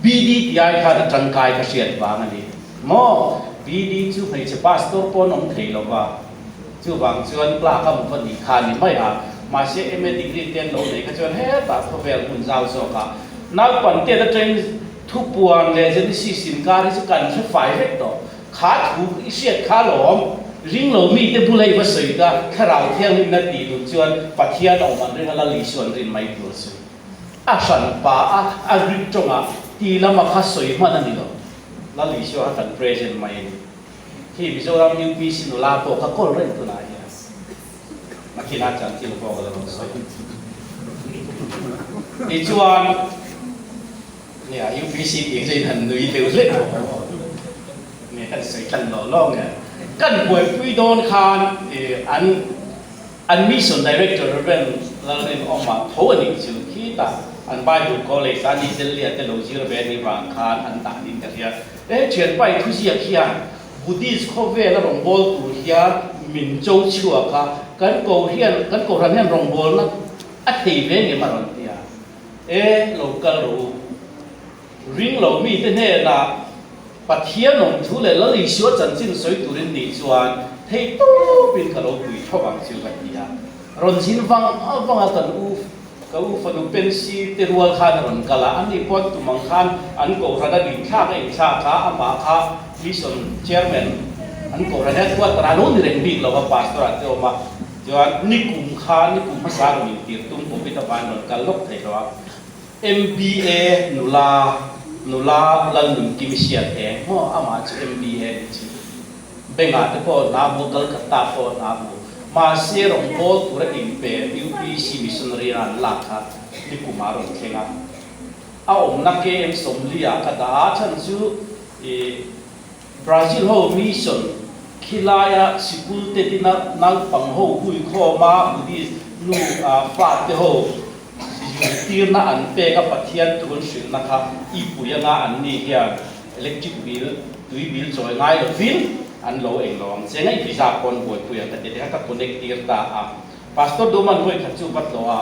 Speaker 1: BD tih ai khan a tangkai ka hriat vang a ni maw? BD chu hmeichhe pastor pawn awm thei lo va, chuvang chuan clerk a hmu va nih kha a ni mai a. Mahse MA degree te an lo nei kha chuan hetah khawvel hmun zau zawkah naupangte atangin thupuan leh Genesis inkar hi chu kan hre fai vek tawh. Kha thu i hriat kha lawm, ring lo mite bula i va sawi ta, Thlarau Thianghlimna tih duh chuan Pathian awm an ring a, Lal Isua an rin mai tur chu a hran pa a, a Greek tawngah ti lama kha sawi hman a ni lo. Lal Isua kha kan present mai a ni. Khi Mizoram UPC nula pawh kha kawl reng tunah hian nakinah chanchin pawh ka la rawn sawi. Tichuan. Nia, UPC tih hi han nui deuh hlek tawh ang aw. Nia, kan sawi tlan lawh lawk nge. Kan buaipui dawn khan an an Mission Director Rev. Lalrinawma tho a nih chu khitah an Bible College a ni Delhi-a te lo zir ve ni vang khan an dah niin ka hria. He thianpa i thuziak hian Buddhist khawvel a rawngbâwl tur hian min cho chhuak a, kan ko hian kan kohhran hian rawngbâwlna a thei ve ngem a rawn ti a. E, lo kal rawh u. Ring lo mite hnenah Pathian awm thu leh Lal Isua chanchin sawi turin nih chuan thei tawpin ka lo pui thawk ang chu ka ti a. Rawn zin vang vang a kan u ka u fanu Pensy te rual khan a rawn kal a, ani pawh tum ang khan an kohhran a dinthlak a inthlak a, amah kha Mission Chairman an kohhran headquarter ah lo ni reng bik lo a, Pastor ah te awm a. Chuan nikum kha nikum hmasa rawn intir tum Covid avangin rawn kal lawk thei lo a, MBA nula nula Lalnunkim hriat eng maw amah chu MBA nih chu Bengah te pawh hna hmu Calcutta pawh hna hmu mahse rawngbâwl tura inpe UPC missionary a an lak kha nikumah rawn thleng a, a awmna KM 40 ah ka dah a chhan chu ih Brazil ho mission khilaia sikul te tina naupang ho hui khawma Buddhist nu fa te ho zirtirna an pek a Pathian thu an hrilhna kha i pui anga an ni hian electric bill tui bill chawi ngai lovin an lo eng lo ang che ngaih visa pawn buaipui ang ka ti te kha ka connect tir ta a Pastor Duman vawi khat chu va tlawh a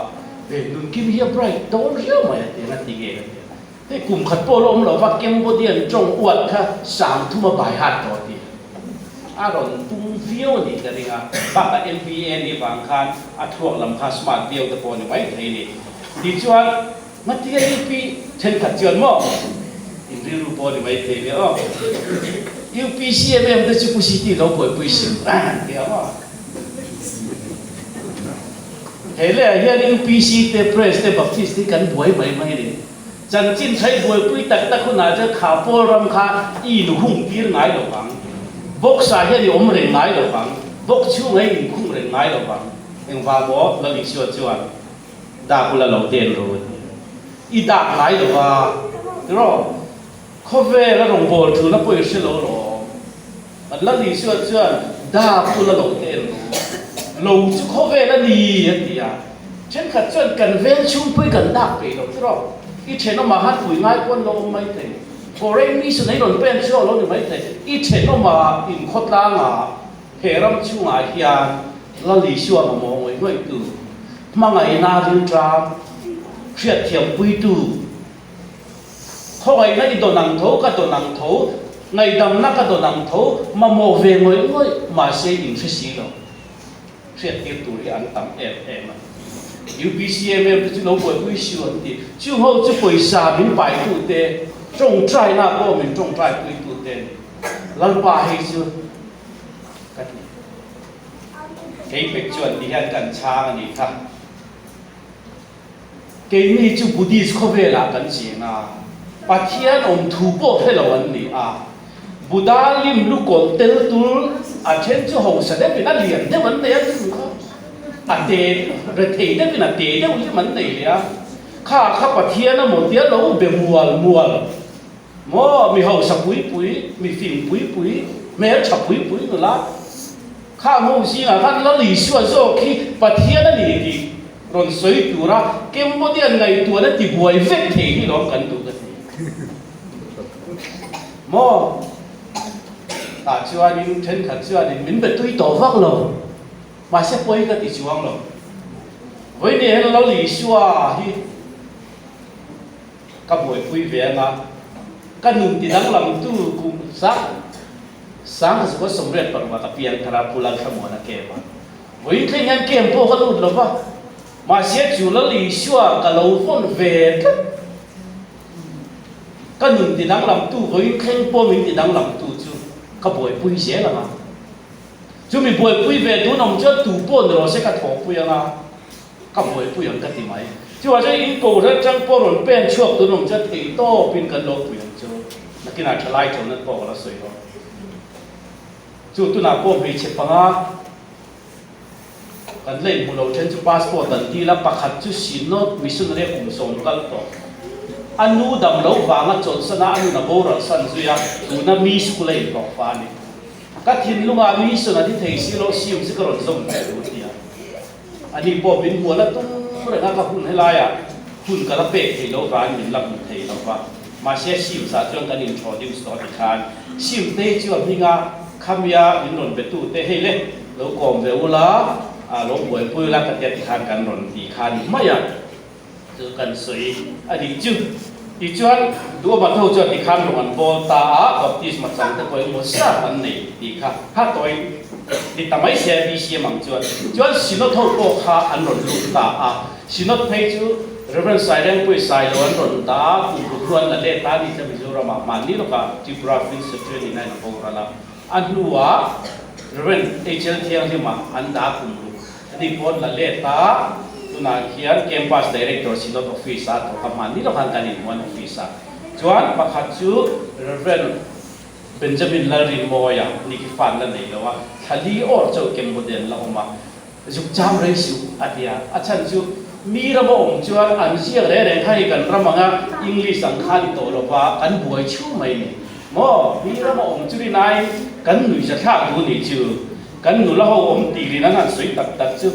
Speaker 1: Nunkim hi a bright dawn riau mai a ti ang a ti nge ka ti a. Hei kum khat pawh la awm lo va Cambodian tawng uat kha 30 a bai hat tawh tih a rawn tum viau a nih ka ring a, bakah MBA a nih vang khan a thluak lam kha smart viau te pawh a ni mai thei a ni. Tichuan Ngatinge UP thenkhat chuan maw in rilru pawh a ni mai thei nia aw. UPC em em te chu Pu City lo buaipui sim ti ang aw. Hei lehah hian UPC te Press te Baptist te hi kan buai mai mai a ni. Chanchin thlai buaipui tak tak hunah chuan kha pawl ram kha i inhung tir ngai lo vang. Box-ah hian i awm reng ngai lo vang. Box chhungah i inkhung reng ngai lo vang. Engvang maw? Lal Isua chuan dak ula lo ten ru a ti. I dak ngai lo va, tiraw? Khawvel a rawngbâwl ṭulna pawh i hre lo lawm. Lal Isua chuan dak ula lo ten ru. Lo chu khawvel a ni, a ti a. Thenkhat chuan kan veng chhungpui kan dak peih lo tiraw? I thenawmah khan pui ngai pawh an lo awm mai thei. Foreign mission ei rawn pen chhuak lo ni mai thei. I thenawmah inkhawtlangah he ram chhungah hian Lal Isua mamawh ngawih ngawihtu, hmangaihna rilṭam, hriatthiampuitu, Khawngaihna i dawn ang tho, ka dawn ang tho, ngaihdamna ka dawn ang tho, mamawh ve ngawih ngawih, mahse in hre si lo. Hriattir tur hi an tam em em a. UPC em em te chu lo buaipui siu an ti. Chung ho chu pawisa min paitu te, tawngtaina pawh min tawngtaipuitu te a ni. Lalpa hei chu ka ti. Kei pek chuan ti hian kan chhang a nih kha. Keini chu Buddhist khawvelah kan cheng a, Pathian awm thu pawh hre lo an ni a. Buddha lim lu kawlh tel tul a then chu hausa deuhin a lian deuh an nei a lim kha a te rethei deuhin a te deuh lim an nei leh a. Kha kha Pathian a maw tia lo be mual mual maw mi hausa pui pui, mi fing pui pui, hmeltha pui pui nula kha ho zingah khan Lal Isua zawk hi Pathian a ni tih Rawn sawi tura Cambodian ngaihtuahna tibuai vek thei hi lawm kan duh ka ti. Maw? Tah chuanin thenkhat chuanin min be tui tawh vak lo. Mahse pawi ka ti chuang lo. Vawiin hian Lal Isua hi ka buaipui ve anga. Ka nun ti danglamtu kum zah 1986 ah ka piang thar a, Pu Lalthlamuana camp ah. Vawiin thleng hian camp pawh ka lut lo va, mahse chu Lal Isua ka lo vawn ve tlat. Ka nun ti danglamtu vawiin thleng pawh min ti danglamtu chu ka buaipui zel ang a. Chumi buaipui ve tun awm chuan tu pawh ni rawh se ka thawhpui ang a, ka buaipui ang ka ti mai. Chuvang chuan in kohhran atang pawh rawn pen chhuak tun awm chuan theihtawpin kan lo pui ang chu. Nakinah thalai tawhna pawh ka la sawi rawh. Chu tunah pawh hmeichhe panga kan la inhmu lo then chu passport an dil a, pakhat chu Synod Missionary a kum sawm kal tawh. A nu dam lo vanga chawlhsan a, a nun a boral san zui a, tuna mi school a inhlawh fa a ni. Ka thinlungah mission a ti thei si lo, sim chu ka rawn zawm ve tur tia. Ani pawh min hmual a tum reng a, ka hun helaiah hun ka la pek thei lo vangin min la hmu thei lo va. Mahse sim zah chuan kan introduce tawh tikhan sim te chu a hming a, khamia min rawn be tu te hei le lo kawm ve ula, lo buaipui ula ka tia tikhan kan rawn ti kha ni mai a. Chu kan sawi a nih chu. Tichuan, Duhawma tho chuan tikhan rawng an bawl ta a, baptisma chang te pawh engemaw zat an nei tih kha kha tawi ni ta mai se BCM ang chuan. Chuan Synod ho pawh kha an rawn lut ta a, Synod phei chu Rev. Sairengpui Sailo an rawn dah a, kum ruk hnu an la let ta a ni chuan Mizoramah hmanni lawkah Tripura Prince Training a in boral a, a hnuah Rev. HL Thianghlima an dah a kum ruk. Ani pawh la let a, tunah khian Campus Director Synod Office ah thawk a hman ni lo khan kan inhmuan office ah chuan pakhat chu Rev. Benjamin Lalrinmawia ni khi fan la nei lo a, thla li awr chauh Cambodia an la awm a, zuk cham rei suh a ti a, a chhan chu mi rama awm chuan an ziak reng reng kha hei kan ram anga English ang kha ni tawh lova kan buai chhu mai ni maw, mi rama awm chu rinaiin kan nuihzathlak duh ni chu. Kan nula ho awm tilin an han sawi tak tak chu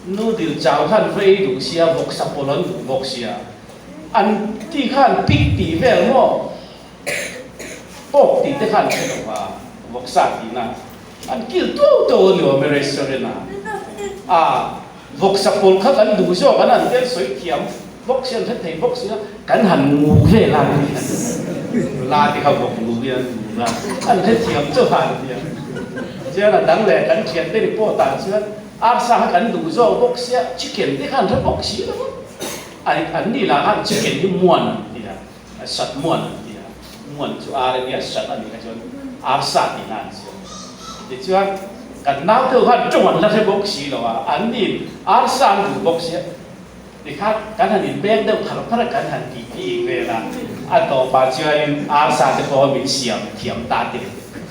Speaker 1: noodle chau khan va ei duh sia, vawksa pawlh an duh bawk sia. An ti khan pig tih vel maw? Pork tih te khan hre lo va, vawksa tihna an kil tuau tuau a ni awm e restaurant ah. A vawksa pawlh kha kan duh zawk an han tel sawi thiam bawk sia, an hre thei bawk sia, kan han ngu vel a ni. Nula te kha vawk ngu hi an ngu a, an hre thiam chauh a an tia. Chuan a dang leh kan thiante report ah chuan arsa kha kan duh zawk bawk sia, chicken te kha an hre bawk si lo a, an ni lah khan chicken hi muan an ti a, sat muan an ti a, muan chu ar a nia, sat a nih kha chuan arsa tihna an siam. Tichuan kan nau deuh khan tawng an la hre bawk si lo a, an niin arsa an duh bawk sia, Tikhan kan han inpek deuh phar phar a, kan han tih tih vel a, a tawpah chuanin arsa te pawh min siam thiam ta te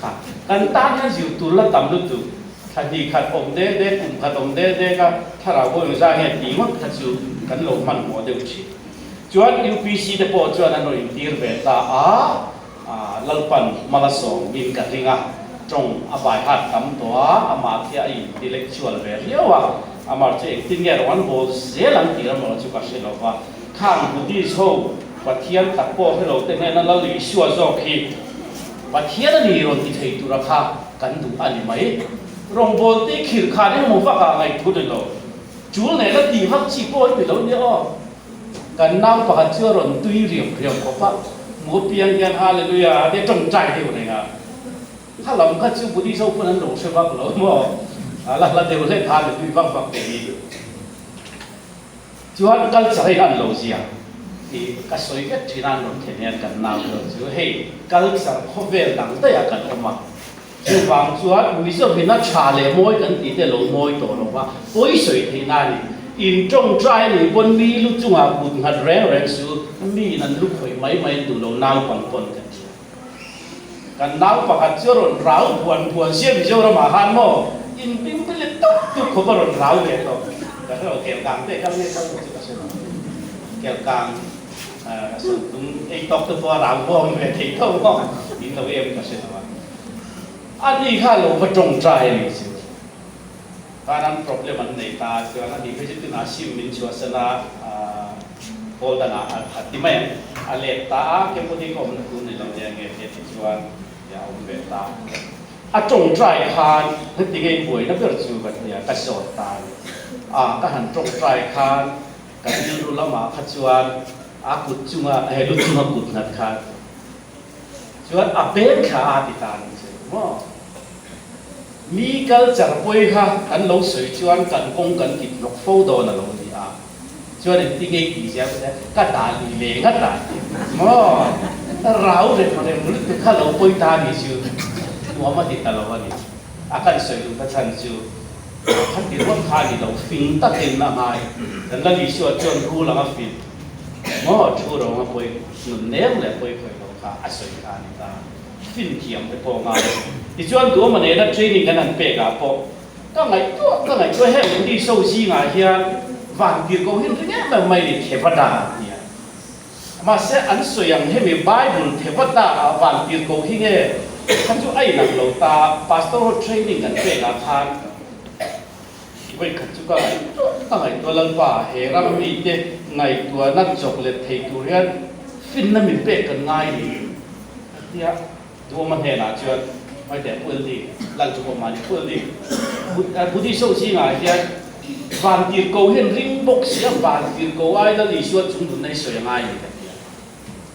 Speaker 1: kha. Kan tan hian zir tur la tam lutuk, thla hnih khat awm dek dek, kum khat awm dek dek a, thlarau pawh engzah nge tih ngawt kha chu kan lo hmanhmawh deuh thin. Chuan UPC te pawh chuan an rawn intir ve ta a. Lalpan Malasawm in ka ring a, tawng a bai hat tam tawh a, amah khi a intellectual ve riau a, amah chu engtin nge rawn bawl zel ang tih ram erawh chu ka hre lo va, khang Buddhist ho Pathian tak pawh hre lo te hnena Lal Isua zawk hi Pathian a ni rawn ti thei tura kha kan duh a ni mai. Rawngbawlte i khirh khan engemaw vak ah ngaih thu ni lo, chul nena tih vak chi pawh hi ni lo nia aw. Kan nau pakhat chu a rawn tui riam riam khawp a, hmu apiang hian Hallelujah tia tawngtai deuh reng a. Kha lam kha chu Buddhist ho pawn an lo hre vak lo maw? A la hla deuh hlek Hallelujah vak vak te hi. Chuan culture hi an lo zia tih ka sawi vek thin a, an rawn thlen hian kan nau deuh chu hei culture khawvel dang daih ah kan awm a. Chuvang chuan Mizohina tha leh mawi kan tih te lo mawi tawh lo va, pawi sawi theih na a ni. In tawngtai a nih pawn mi lu chungah kut nghat reng reng su, mi in an lu khawih mai mai an duh lo naupang pawn kan hria. Kan nau pakhat chu a rawn rau buan buan sia Mizoramah khan maw in bing te leh tuk tuk khawp a rawn rau ve tawh. Ka hre lo Kelkang te kal nge kal lo chu ka hre lo. Kelkang ka sawi tum ei tawk te pawh a rau bawng ve thei tho maw in lo em ka hre lo a. A ni kha lo va tawngtai a nih chu. Khan an problem an nei ta chuan a ni phei chu tunah sim min chhuahsan a, pawl dangah a ti mai ang. A let ta a, Kempudi ka awmna tur ni lo nia nge te ti chuan a awm ve ta. A tawngtai khan heti ngei buaina ber chu ka tia ka zawt ta a ni. A ka han tawngtai khan ka rilru lamah kha chuan a kut chunga he lu chunga kut nghat khan. Chuan a beng thla a ti ta a ni che maw? Mi culture pawi kha kan lo sawi chuan kan kawng kan kit hnawk fo dawn a lo ni a. Chuan engti nge i tih zel che? Ka dah lui ve ngat a maw? Rau rem rem lutuk kha lo pawi ta a ni chu nuam a ti ta lo a ni. A kan sawi duh ta chhan chu kha ti ruat kha a ni lo, fing takin a ngai. Kan la Isua chuan rul anga fing maw thu ro anga pawi nun nem leh pawi khawih lo kha a sawi kha a ni ta. Fin thiam te pawh ngai. Tichuan Duama nena training kan han pek ah pawh ka ngaihtuah ka ngaihtuah heng English ho zingah hian vantirhkoh hi an ring em em mai ni Thevada an ti a. Mahse an sawi ang hemi Bible Thevada ah vantirhkoh hi nge kha chu a inang lo ta Pastor ho training kan pek ah khan Vawi khat chu ka ngaihtuah ka ngaihtuah Lalpa he ram mite ngaihtuahna chawk let thei tur hian finna min pek kan ngai ni a tia Duhawma hnenah chuan Hmaiteh Pu LD lal chu pawh mahni Pu LD Buddhist ho zingah hian vantirhkoh hian ring bawk sia vantirhkoh ai Lal Isua chung nunna hi sawi a ngai ni ka tia.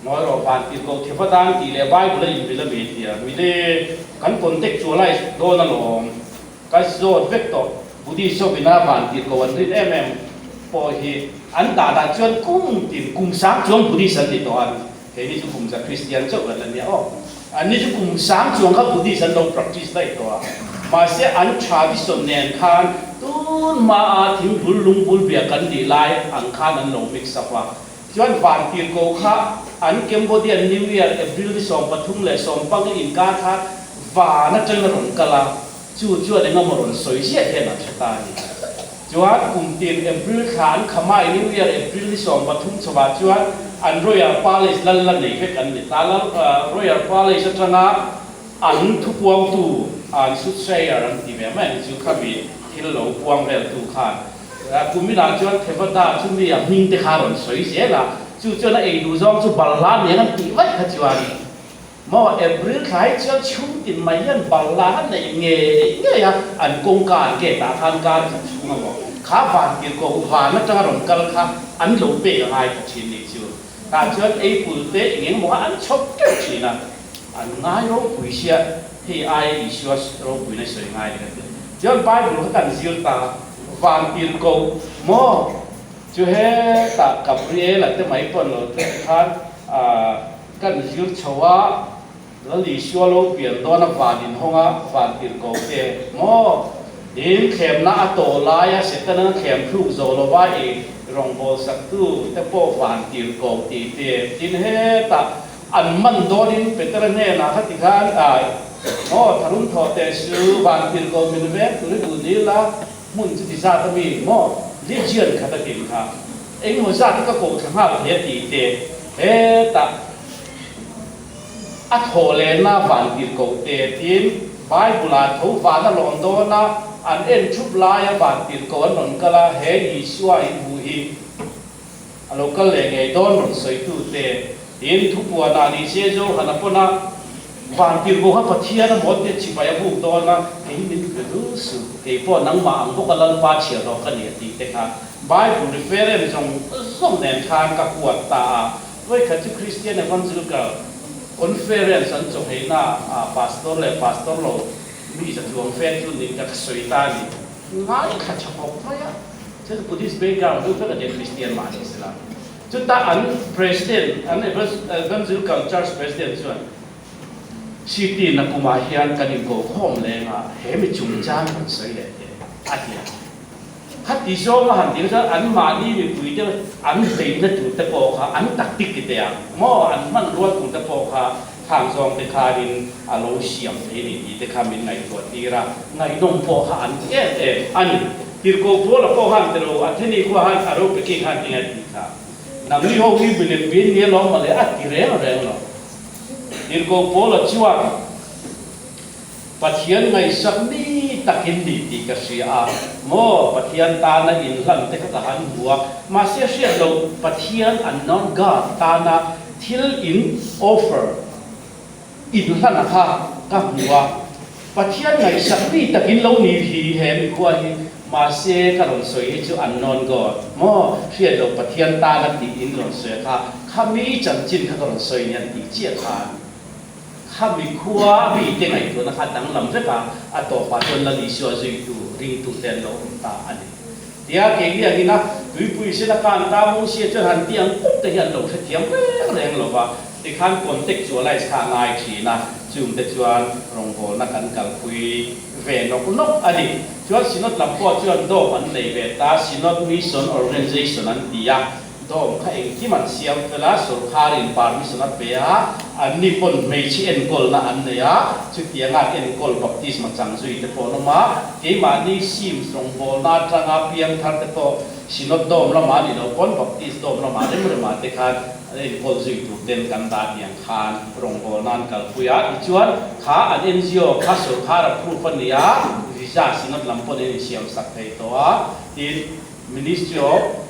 Speaker 1: Ngawi rawh, vantirhkoh theva dan tih leh Bible a inmil a mi tia mile kan contextualize dawn alawm. Ka zawt vek tawh, Buddhist ho ina vantirhkoh an rin em em pawh hi an dah dan chuan kum tin kum sang chuang Buddhist an ni tawh a, keini chu kum za Christian chauh kan la nia aw. Anni chu kum sang chuang kha Buddhist an lo practice daih tawh a, mahse an tradition nen khan tun hmaa thingbul lungbul biak kan nih lai ang khan an lo mix up a. Chuan vantirhkoh kha an Cambodian New Year April ni 13 leh 15 inkar kha van atangin a rawn kal a, chu chuan eng emaw rawn sawi ziah hian a hre ta a ni. Chuan kum tin April thla an Khmer New Year April ni 13 chhovah chuan an Royal Palace lal la nei vek an ni ta. Lal Royal Palace atanga an thupuangtu an soothsayer an ti ve mai ang chu khami thil lo puang veltu khan Kuminah chuan Thevata chu mi a hming te kha a rawn sawi zel a, chu chuan a ei duh zawng chu balhla nen an tih vaih kha chuan maw April thla hi chuan chhung tin mai hian balhla a neih ngei ngei a, an kawngka an gate ah khan kar khat chhung a maw kha vantirhkoh van atanga rawn kal kha an lo pek a ngai ta thin ni chu. Tah chuan apple te eng eng maw kha an chhawp teuh thin a, an ngai ropui sia hei aia Isua ropuina sawi ngai leh a ti. Chuan Bible kha kan zir ta, vantirhkoh maw chu hetah Gabriela te mai pawn lo te khan kan zir chho a, Lal Isua lo pian dawn a van inhawng a, vantirhkoh te maw in thlemna a tawh laia Setana thlem thluk zawh lova i rawngbâwl saktu te pawh vantirhkoh tih te tin hetah an man dawnin Petera hnenah kha ti khan ai maw tharum thawh teh su vantirhkoh min veng tur i duh nil a hmun chu ti zat a mi maw Legion khat a tin kha engemaw zat hi ka koh thla nghal thei a tih te hetah A thawh lehna vantirhkoh te tin Bible-ah tho van a rawn dawn a, an en thup laia vantirhkoh an rawn kal a, he Isua in hmuh hi a lo kal leh ngei dawn rawn sawitu te tin thupuanah ni se Johana pawn a vantirhkoh kha Pathian a maw te chibai a buk dawn a, kei hi min be dul suh, kei pawh nangmah ang bawka Lalpa chhiahhlawh ka ni a tih te kha Bible reference zawng zawng nen khan ka huat ta a. Vawikhat chu Christian Evangelical Conference an chawhheina ah Pastor leh Pastor lo mi za chuang fe chu nin ka sawi ta a ni. Ngaithla tha khawp mai a, chu Buddhist background deuh vek a nia Christian mah ni sela. Chutah an President, an Evangelical Church President chuan City na kumah hian kan inkokhawm leng a, he mi chungchang kan sawi leh teh a ti a. Khati zawnga han tih chuan anmahni mipuite an beihna tur te pawh kha an tactic ti teh ang maw, an hmanrua tur te pawh kha khang zawng te khanin a lo siam thei a ni tih te kha min ngaihtuah tir a, ngaihnawm pawh kha an ti em em a ni. Tirhkoh Paula pawh khan ti lo, Atheni khua khan a ro peking khan eng a tih kha, Nangni ho hi milem bin ni alawm mawle a ti reng reng lo. Tirhkoh Paula chuan. Pathian ngaihsak mi takin ni tih ka hria a, maw Pathian tana inhlan te kha ka han hmu a, mahse hriat loh Pathian unknown God tana thil in offer inhlan a kha ka hmu a, Pathian ngaihsak mi takin lo ni hi he mikhua hi, mahse ka rawn sawi hi chu unknown God, maw hriat loh Pathian tana tih in rawn sawi a kha, kha mi chanchin kha ka rawn sawi nia tih chiah khan. Khami khua mite ngaihtuahna kha danglam vek a, a tawpah chuan Lal Isua zuitu ringtute an lo awm ta a ni. Tia keini angin a tuipui sen a kan ta Mosia chuan han ti ang pawp te hi an lo hrethiam reng reng lo va, tikhan contextualize kha a ngai thin a, chungte chuan rawngbawlna kan kalpui ve nawk nawk a ni. Chuan Synod lam pawh chuan dawm an nei ve ta, Synod Mission Organization an ti a, Dawm kha engkim an siam fel a, sorkarin permission a pe a, anni pawn hmeichhe enkawlna an nei a, chutianga an enkawl baptisma chang zui te pawh an awm a, keimahni Sims rawngbawlna atanga piangthar te pawh Synod dawm lamah a ni lo pawn Baptist dawm lamah rem remah te khan an enkawl zui tur ten kan dah tiang khan rawngbawlna an kalpui a, tichuan kha an NGO kha sorkar approve a ni a, visa Synod lam pawn an insiam sak thei tawh a, tin Ministry of.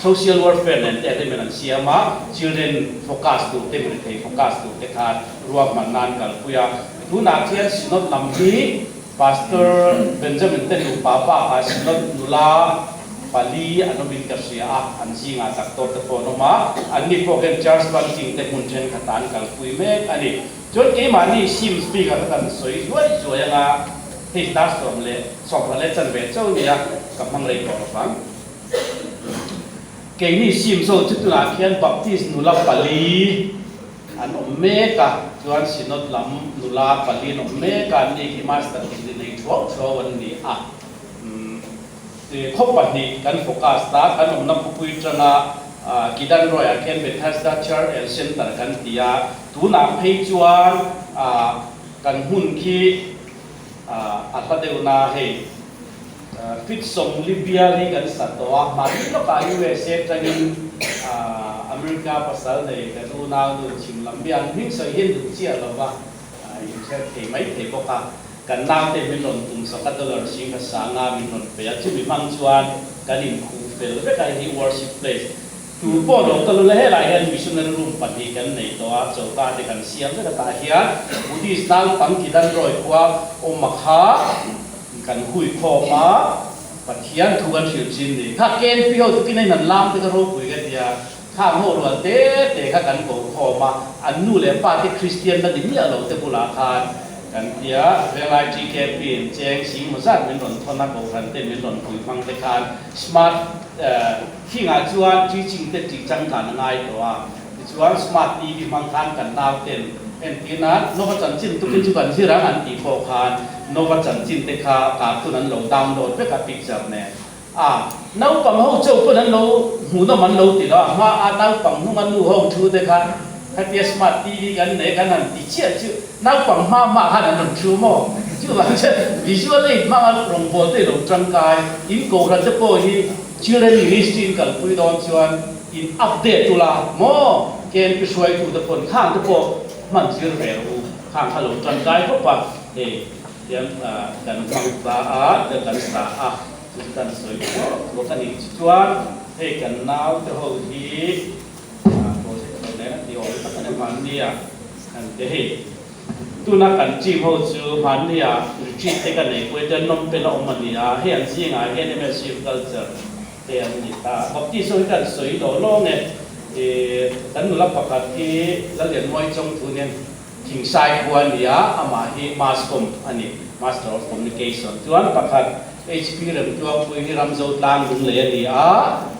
Speaker 1: Social Welfare nen te agreement an siam a, Children focus tur te, mirethei focus tur te khan ruahman nan kalpui a. Tunah khian Synod lam hi Pastor Benjamin te nupa bakah Synod nula pali an awmin ka hria a, an zingah doctor te pawh an awm a, anni pawh khian Church planting te hmun thenkhatah an kalpui mek a ni. Chuan keimahni Sims bikah kha kan sawi zuai zuai anga hei dar 10 leh 20 chauh nia ka hmang rei tawh lovang. Keini Sims ho chu tunah khian Baptist nula pali an awm mek a, chuan Synod lam nula pali an awm mek a, anni khi Master degree nei thuau thuau an ni a. Khaw pahnih kan focus ta, kan awmna khawpui tanga Kidan Roy-ah khian Bethesda Church and Center kan ti a, tunah phei chuan kan hmun khi a hla deuh na hei feet 40 bial hi kan sa tawh a, mahni lawkah USA tangin America pasal nei kan unaunu chhim lam mi an hming sawi hian duh chiah lova inhriat thei mai thei bawk a. Kan naute min rawn tum sak a, dollar singha sanga min rawn pe a, chumi hmang chuan kan inkhuh fel vek a, hei hi worship place tu pawh lo kal ula helaiah hian missionary room pahnih kan nei tawh a, choka te kan siam vek a, tah hian Buddhist naupang Kidanrawi khua awm a kha kan hui khawm a, Pathian thu kan hrilh chin ni. Kha KNP ho chu kinain an lam te kha ropui ka ti a, Khang ho rual te te kha kan ko khawm a, an nu leh pa te Kristian la ni miah lo te bulah khan kan ti a, Venglai TKP in cheng sing maw zat min rawn thawn a, Kohhran te min rawn pui hmang te khan smart thingah chuan teaching te tih changkan a ngai tawh a, tichuan smart TV hmang khan kan nau ten entir nan Nova chanchin tukin chu kan zir ang an tih pawh khan Nova chanchin te kha cartoon an lo download vek a picture nen. A, naupang ho chauh pawn an lo hmuhnawm an lo ti lo a, hma a naupang hnunga nu ho thu te kha khatia smart TV kan nei khan han ti chiah chu naupang hma hma khan an rawn thu maw? Chuvang chuan visual aid hmanga rawngbâwl te i lo tangkai, in kohhran te pawh hi children ministry in kalpui dawn chuan in update ula maw? KNP hruaitu te pawn khang te pawh hman zir ve rawh u, khang kha lo tangkai khawp a, hei. Tiang kan hmang ta a, tiang kan sa a, chu chu kan sawi thuak thuak a ni. Tichuan hei kan naute ho hi project lo nen a ti awm tak a ni hmannia kan ti hei. Tuna kan team ho chu hmannia retreat te ka nei pawh hi chuan nawm pen a awm a ni a, hei an zingah hian MSU culture te an ni ta. Baptist ho hi kan sawi lawh lawng e, kan nula pakhat hi Lallianmawi Chawngthu nen Thingsai khua a ni a, amah hi Mass Comm a ni, Master of Communication. Chuan pakhat HP Remtluangpui hi Ramzo tlang lunglei a ni a,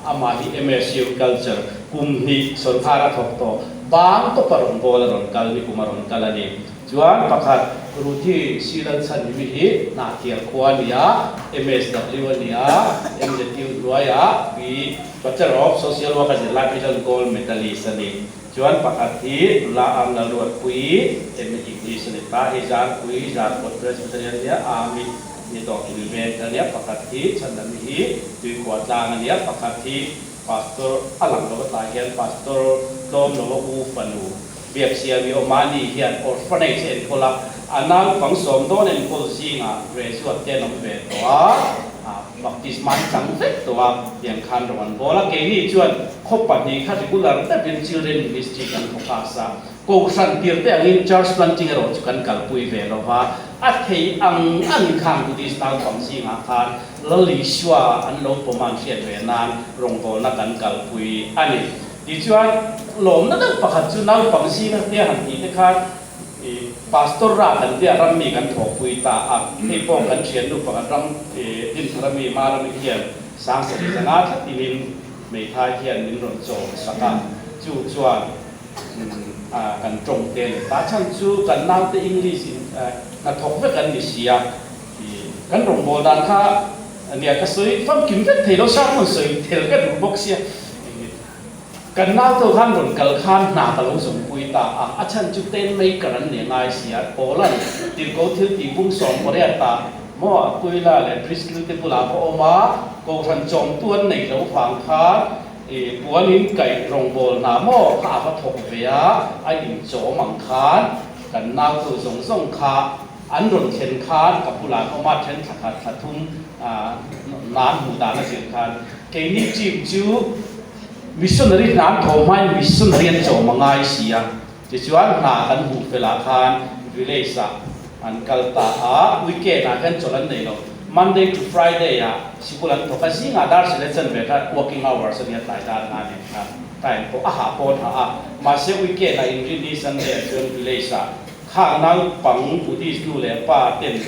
Speaker 1: amah hi MSU Culture kum hnih sawrkar a thawk tawh, bang tawpa rawn bawl a rawn kal, nikum a rawn kal a ni. Chuan pakhat Ruthi Silalchhanhimi hi Hnahthial khua a ni a, MSW a ni a, MZU hnuaiah B Bachelor of Social Work a zirlai phei chuan Gold Medalist a ni. Chuan pakhat hi nula ang Lalruatpui emaw English a ni ta, hei Zarpui, Zarkawt Presbyterian nia, Army ni tawh in veng a nia, pakhat hi Chhandami hi Tuikhuah tlang a nia, pakhat hi Pastor a lang lo a tlai hian Pastor tlawm lo a u fanu Biaksiami awm a ni hian orphanage a enkawl a, a naupang sawm dawn enkawl zingah graduate te an awm ve tawh a. Baptisma hi chang vek tawh a, tiang khan rawng an bawl a, keini chuan khaw pahnih kha regular deuhin Children Ministry kan focus a, Kohhran tir te angin Church Planting erawh chu kan kalpui ve lo va, a thei ang angin khang Buddhist naupang zingah khan Lal Isua an lo pawm a an hriat ve nan rawngbawlna kan kalpui a ni. Tichuan, lawmna deuh pakhat chu naupang zinga te han tih te khan i Pastor ra kan tia ram mi kan thawhpui ta a, hei pawh kan thiannu pakhat ram i Dinthar ami Marami hian Sangsari zanga thlatin hmeithai hian min rawn chawm sak a, chu chuan kan tawng te leh ta chhan chu kan naute English in hnathawk vek an ni si a, kan rawngbâwl dan kha nia ka sawi famkim vek thei lo, sermon sawi tel ka duh bawk sia. Kan naute khan rawn kal khan hna ka lo zawmpui ta a, a chhan chu tent maker an ni ngai si a, Paula'n tirhko thil tih bung sawm pariat ah maw Aquila leh Priscilla te bulah va awm a, Kohhran chawmtu an neih loh vang khan i puan in kaih rawngbâwl hna maw kha a va thawk ve a, a inchawm ang khan kan naute zawng zawng kha an rawn thlen khan ka bulah an awm a, then thla khat thla thum nan hmuh dan a zir khan keini team chu Missionary hna an thawh hmain missionary an chawm a ngai si a, tichuan hna kan hmuh felah khan village ah an kal ta a, weekend ah hian chawlh an nei lo, Monday to Friday ah sikul an thawk a, zingah dar sele chan ve kha working hours a nia tlai dar nga nen khan time pawh a hah pawh an hah a, mahse weekend ah inrinni Sunday ah chuan village ah khang naupang Buddhist nu leh pa ten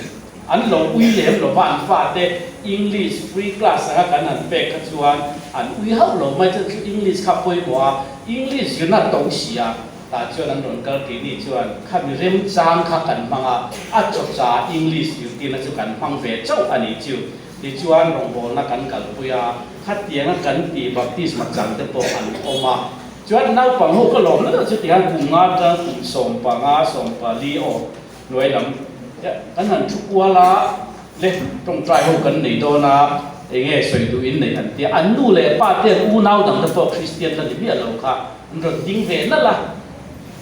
Speaker 1: An lo ui lem lo va, an fate English free class anga kan han pek kha chuan an ui hauh lo mai chuan chu English kha pawimawh a, English zirna to si a, tah chuan an rawn kal keini chuan khami remchang kha kan hmang a, a chawcha English zirtirna chu kan hmang ve chauh a nih chu. Tichuan rawngbawlna kan kalpui a, khatianga kan tih baptisma chang te pawh an awm a, chuan naupang ho ka lawm na deuh chu tihian kum nga atang kum 15, 14 aw. Hnuai lam kan han thu kual a, le tawngtai ho kan nei dawn a, eng nge sawi duh in neih an tia, an nu leh pa te an unau dang te pawh Kristian la ni miah lo kha an rawn ding ve nalh a,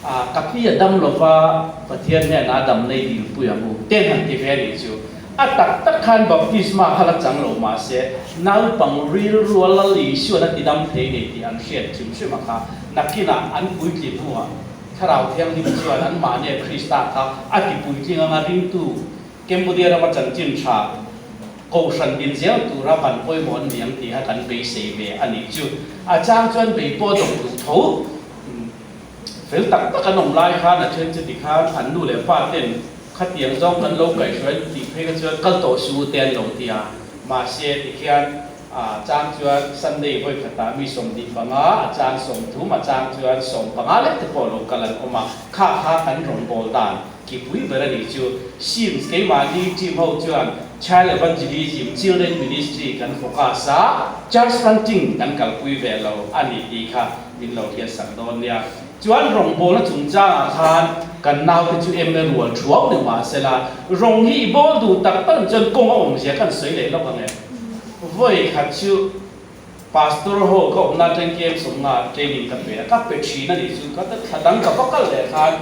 Speaker 1: ah ka pi a dam lova Pathian hnenah a dam nei dilpui ang u te han ti ve a nih chu. A tak tak khan baptisma kha la chang lo mahse naupang rilru a Lal Isuan a ti dam thei nei tih an hriat hrim hrim a kha nakinah an puitlin hnuah Thlarau Thianghlim chuan anmahnia Krista kha a ti puitling anga ringtu Cambodia rama chanchin tha Kohhran din zel tura kan pawimawh an ni ang tih kha kan beisei ve a nih chu. A chang chuan bei pawh dawng duh tho fel tak tak an awm lai khan a then chu tikhan an nu leh pa ten khatiang zawng kan lo kaihhruai tih phei kha chuan kal tawh suh u te an lo ti a, mahse tikhian A chang chuan Sunday vawi khatah mi 25, a chang 30, a chang chuan 15 lek te pawh lo kal an awm a, kha kha kan rawngbâwl dan kipui ber a nih chu. Sims keimahni team ho chuan Child Evangelism, Children Ministry kan focus a, Church Planting kan kalpui ve lo a ni tih kha min lo hriatsak dawn nia. Chuan rawngbâwlna chungchangah khan kan naute chu em rual thuau ni mahsela, rawng hi i bâwl duh tak tak chuan kawng a awmzia kan sawi leh lawk ang e. Vawi khat chu Pastor ho ka awmna atang KM sawmnga training ka pe a, ka pe thin a nih chu ka thla dang ka va kal leh khan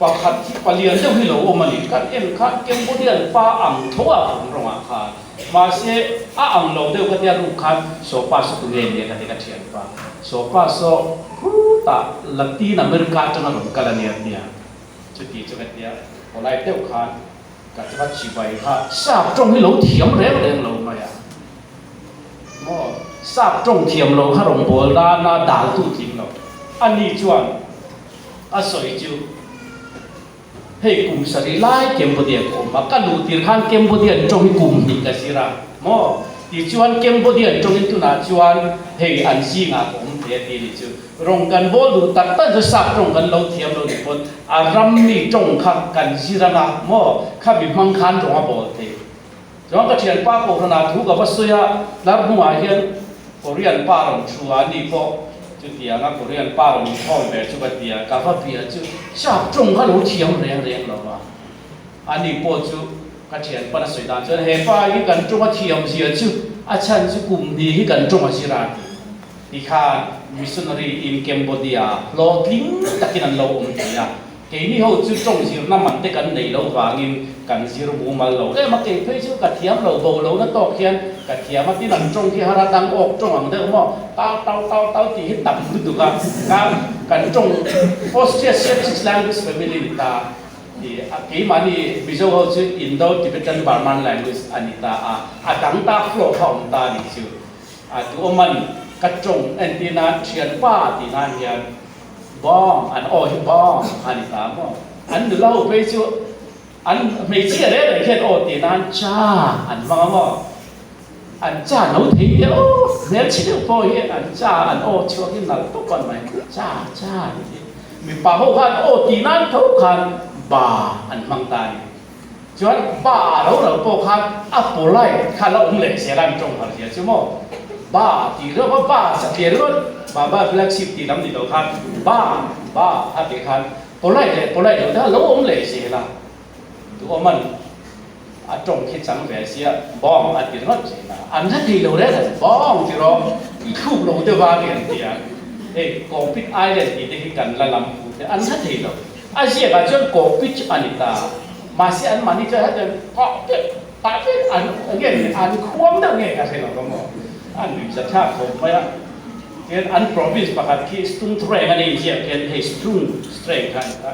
Speaker 1: pakhat hi palian deuh hi lo awm a ni, kan en khan Cambodian pa ang tho a vun rawngah khan mahse a ang lo deuh ka tia ruk khan saw pa saw tu nge nia ka ti ka thianpa saw pa saw khutah Latin America atanga rawn kal a nia tia chuti chu ka tia polite deuh khan Ka va chibai kha sap tawng hi lo thiam reng reng lo mai a maw, sap tawng thiam lo kha rawngbâwl nana dâltu tling lo. Ani chuan a sawi chu hei kum sarih lai Cambodia ka awm a, ka luh tir khan Cambodian tawng hi kum hnih ka zir a maw, tichuan Cambodian tawngin tunah chuan hei an zingah ka awm thei a ti a ni chu. Rawng kan bawl duh tak tak chu sap tawng kan lo thiam lo nih pawn a ram mi tawng kha kan zir anga maw kha mi hmang khan rawng a bawl thei. Chuan ka thianpa Kohhranah thu ka va sawi a, tlar hnungah hian Korean pa rawn thu a, ani pawh chutianga Korean pa rawn inkhawm ve chu ka ti a, ka va bia chu sap tawng kha lo thiam reng reng lo va, ani pawh chu ka thianpa na sawi dan chuan he pa hi kan tawng a thiam zia chu a chhan chu kum hnih hi kan tawng a zir a ti. Tikhan missionary in Cambodia hlawhtling takin an lo awm thei a, keini ho chu tawng zirna man te kan nei lo vangin kan zir mumal lo em a, kei phei chu ka thiam lo bo lo na tawk hian ka thiam a, tin an tawng hi har a dang awk tawng ang deuh maw tau tau tau tau tih hi tam lutuk a, ka kan tawng Austria Siamsik language family ni ta i a keimahni Mizo ho chu Indo Tibetan Burman language a ni ta a, a dang ta flow kha awm ta a nih chu. A duhawm a ni. Ka tawng entir nan thianpa tih nan hian bawng an aw hi bawng a ni ta maw? An nula ho phei chu an hmeichhia reng reng hian aw tih nan cha an hmang a maw? An cha no thei viau hmelchhe deuh pawh hi an cha an aw chhuak hi nalh tawp an mai cha cha tih hi mipa ho khan aw tih nan tho khan ba an hmang ta a ni. Chuan ba ah lo lo pawh khan a polite kha la awm leh zel a an tawng har zia chu maw? Ba tih hlauh a ba satliah ringawt ba ba black sheep tih lam ni lo khan ba ba a tih khan polite leh polite lo te kha lo awm leh zel a duhawm an a tawng khi chang ve sia bawng a ti ringawt thin a an hre thei lo reng a bawng ti rawh i thluk lo deuh a ti an ti a hei Kawpit Island tih te hi kan la lam fu te an hre thei lo. A ziakah chuan Kawpit a ni ta. Mahse anmahni chuan hetiang Kawpit, Kawpit an nge ni an khuam deuh nge ka hre lo rawh maw? A nuih za thlak khawp mai a. Tichuan an province pakhat khi Stung Treng a ni inziak hian hei Stung Streng kha a ni ta.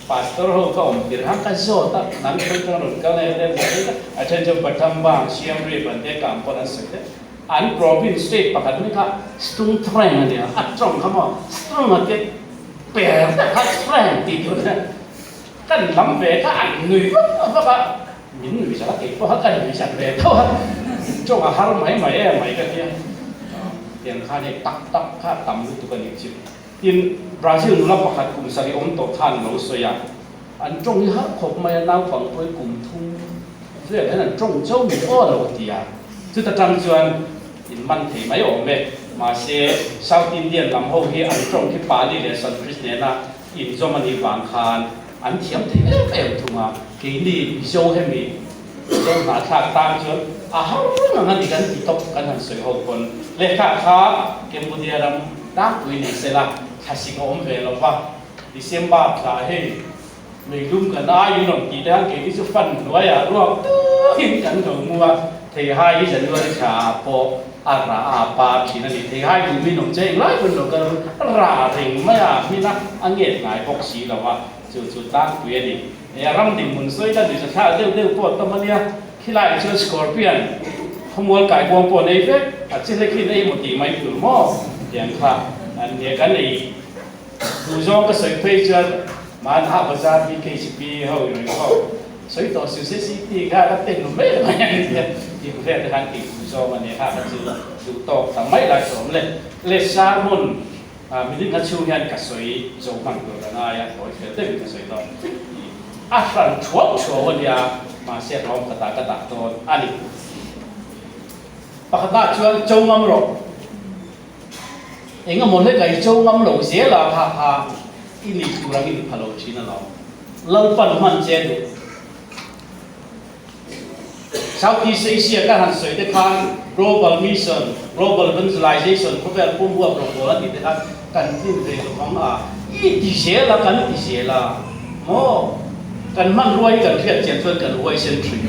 Speaker 1: Pastor ho ka awm tir khan ka zawt a, nang khawi chuan rawn kal e te a then chuan Battambang, Siam Reap an tia ka ang pawn an sawi te. An province state pakhat mai kha Stung Treng a ni a, a tawng kha maw Stung a tia Per te kha strength tih tur hian kan lam ve kha an nui vak vak a, min nui zat a kei pawh kha ka nui zat ve tho a, tawng a har mai mai em mai ka tia, tiang khan hei tak tak kha tam lutuk a nih chu. Tin, Brazil nula pakhat kum sarih awm tawh khan lo sawi a, an tawng hi har khawp mai a, naupang pawhin kum thum vel hian an tawng chauh mi aw lo ti a, chuta tang chuan In man thei mai awm e. Mahse, South Indian lam ho hi an tawng khi Pali leh Sanskrit nena inzawm a nih vang khan an thiam thei em em thung a. Keini Mizo hemi Mizo hnahthlak tan chuan a har reng ang a ni kan ti tawp kan han sawi ho pawn. Lehkha kha Cambodia ram tlangpui nei sela thlasik a awm ve lo va, December thla hei Meilum kan aiin rawn tih te khan keini chu fan hnuaiah ruak tukin kan lo mu a, Theihai hi January thla ah pawh a rah a par thin a ni. Theihai duhmin awm che englai pawn lo kal rah reng mai a, hmin a a nget ngai bawk si lo a, chu chu tlangpui a ni. Hei a ram dinhmun sawi la nuihza thlak deuh deuh pawh a tam a nia, khilaiah chuan Scorpion khawmual kaikuang pawh nei vek, a chi hlek hi an ei maw tih mai tur maw tiang kha an nia kan ei. Duhzawng ka sawi phei chuan Manha Bazar BKCP ho in rawn kho sawi tawh suh se city kha ka ten mai mai a ni tia tih vel te khan tih duhzawng a nia kha ka chu duh tawk ta mai lai sawm le le sermon minute na chhung hian ka sawi zo hman tur ka ngai a tawi fel deuhin ka sawi dawn a hran thuau thuau a nia mahse rawng ka ta ka dah dawn a ni pakhatah chuan cho ngam rawh. Eng emaw hlek a i cho ngam lo zel a, ha ha, i nih tur ang i ni pha lo thin alawm. Lalpan hman che duh. South East Asia ka han sawi te khan Global Mission, Global Evangelization, khawvel pum huap rawngbâwl a tih te khan kan tlin ve lo vang a, i ti zel a, kan ti zel a, maw? Kan hmanrua hi kan hriat chian chuan kan huaisen thin.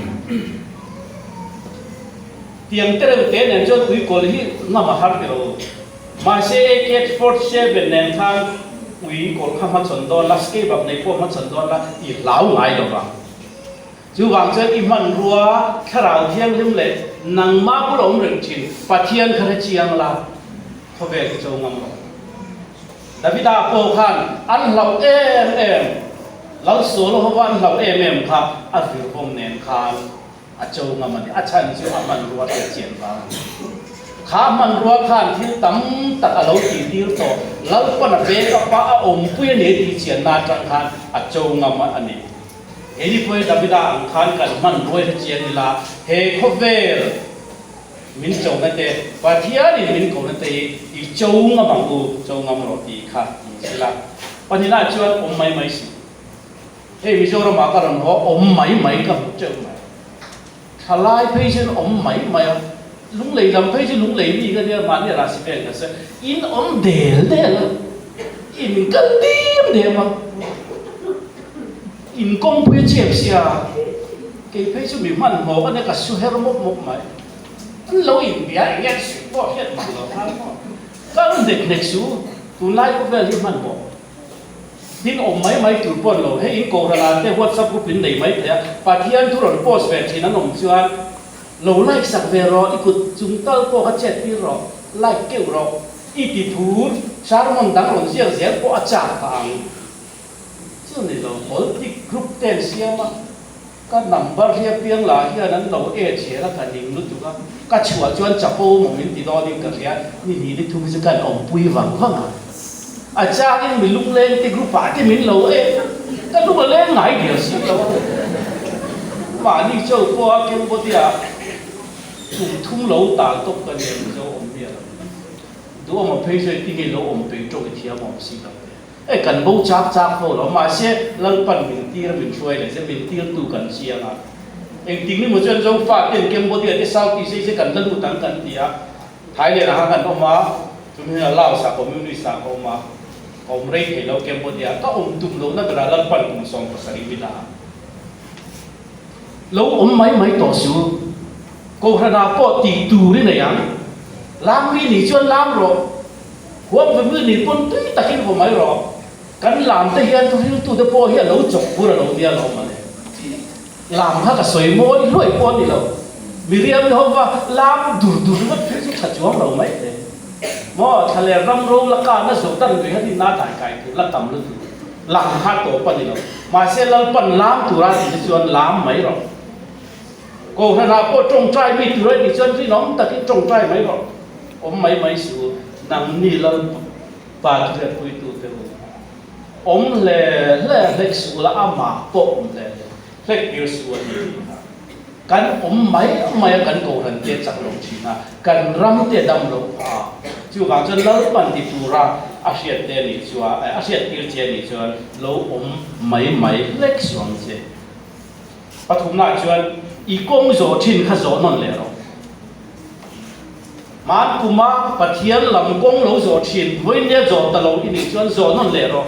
Speaker 1: Tiang te reuh te nen chuan ui kawl hi ngam a har ti lo. Mahse AK-47 nen khan ui kawl kha hmachhawn dawn la, skebab nei pawh hmachhawn dawn la, i hlau ngai lo vang. Chuvang chuan i hmanrua thlarau thianghlim leh nangmah bula awm reng thin Pathian kha hre chiang la, khawvel hi cho ngam rawh. Davida pawh khan an hlauh em em, Lalsualhova an hlauh em em kha a virvawm nen khan A cho ngam a ni. A chhan chu a hmanrua hriat chian vang a ni. Kha hmanrua khan thil tam tak a lo tihtir tawh. Lalpan a bag a pa a awmpui a ni tih chianna atang khan a cho ngam a ni. Keini pawhin Davida ang khan kan hmanrua hre chian ila, he khawvel min chona te, Pathianin min kohna te hi i cho ngam ang u, cho ngam rawh tih kha inzir a. Pahnihna chuan awm mai mai suh. Hei Mizoram ah ka rawn haw awm mai mai ka hmu teuh mai. Thalai phei chuan awm mai mai a, lunglei lam phei chu lunglei mi ka nia mahni rasi vel ka sawi, in awm del del a, in kal dim dem a, in kawngpui a chep sia, kei phei chu mi hmanhmawh ka nia ka su her mawp mawp mai. An lo inbia eng nge an suih pawh hriat mang lo khan maw, kal hnek hnek su, tunlai khawvel hi hmanhmawh. Tin awm mai mai tur pawh lo, hei in kohhran te WhatsApp group in nei mai thei a, Pathian thu rawn post ve thin an awm chuan lo like sak ve rawh, i kut chung tal pawh kha chet tir rawh. Like keuh rawh. I ti phur, sermon dang rawn ziak zel pawh a chak phah ang. Chu ni lo, politic group te an siam a, ka number hi apiang lah hian an lo e chher a, ka ning lutuk a, ka chhuah chuan chapo maw min ti dawnin ka hria, ni hnih ni thum hi chu kan awmpui vang vang a, a changin mi lungleng te group ah te min lo e, ka lung a leng ngai der si lo a, mahni cho pawh a Cambodia kum thum lo tal tawp ka nia Mizo awm miah lo, duhawm a phei chu engtin nge lo awm peih tawk i thiam awm si lo te. E kan bo chak chak fo lo, mahse Lalpan min tir a min hruai leh che, min tirtu kan chiang a. Engtik ni maw chuan Zofa ten Cambodia te South East Asia kan la lut ang kan ti a, Thailand ah khan kan awm a, chumi hnenah Laos ah Communist ah ka awm a, ka awm rei thei lo Cambodia ah, ka awm tum lohna berah Lalpan kum 17 min ah lo awm mai mai tawh su. Kohhranah pawh tih tur i nei ang, lam mi nih chuan lam rawh. Huam ve mi nih pawn tui takin vaw mai rawh. Kan lam te hian thuhriltute pawh hi a lo chawk bur a lo nia lo mawle. Lam kha ka sawi mawi hluai pawh a ni lo. Miriam i ho va lam dur dur ringawt phei chu tha chuang lo mai hle. Maw thlaler ram ro la kana zo dan lui han inna dai kai tur la tam lutuk. Lam kha tawp a ni lo. Mahse Lalpan lam tura tih te chuan lam mai rawh. Kohhranah pawh tawngtai mi tur a nih chuan rinawm takin tawngtai mai rawh. Awm mai mai suh u, nangni Lalpa thuhriatpuitute u. Awm hle hle hlek suh ula, amah pawh awm hle hle hlek tir suh a ni tih kha. Kan awm mai mai a, kan kohhran te chak lo thin a, kan ram te dam lo phah a. Chuvang chuan Lalpan ti tura a hriat te nih chuan, a hriat tir che nih chuan lo awm mai mai hlek suh ang che. Pathumnaah chuan i kawng zawh thin kha zawh nawn leh rawh. Hmaan kuma Pathian lam kawng lo zawh thin, vawinia zawh ta lo i nih chuan zawh nawn leh rawh.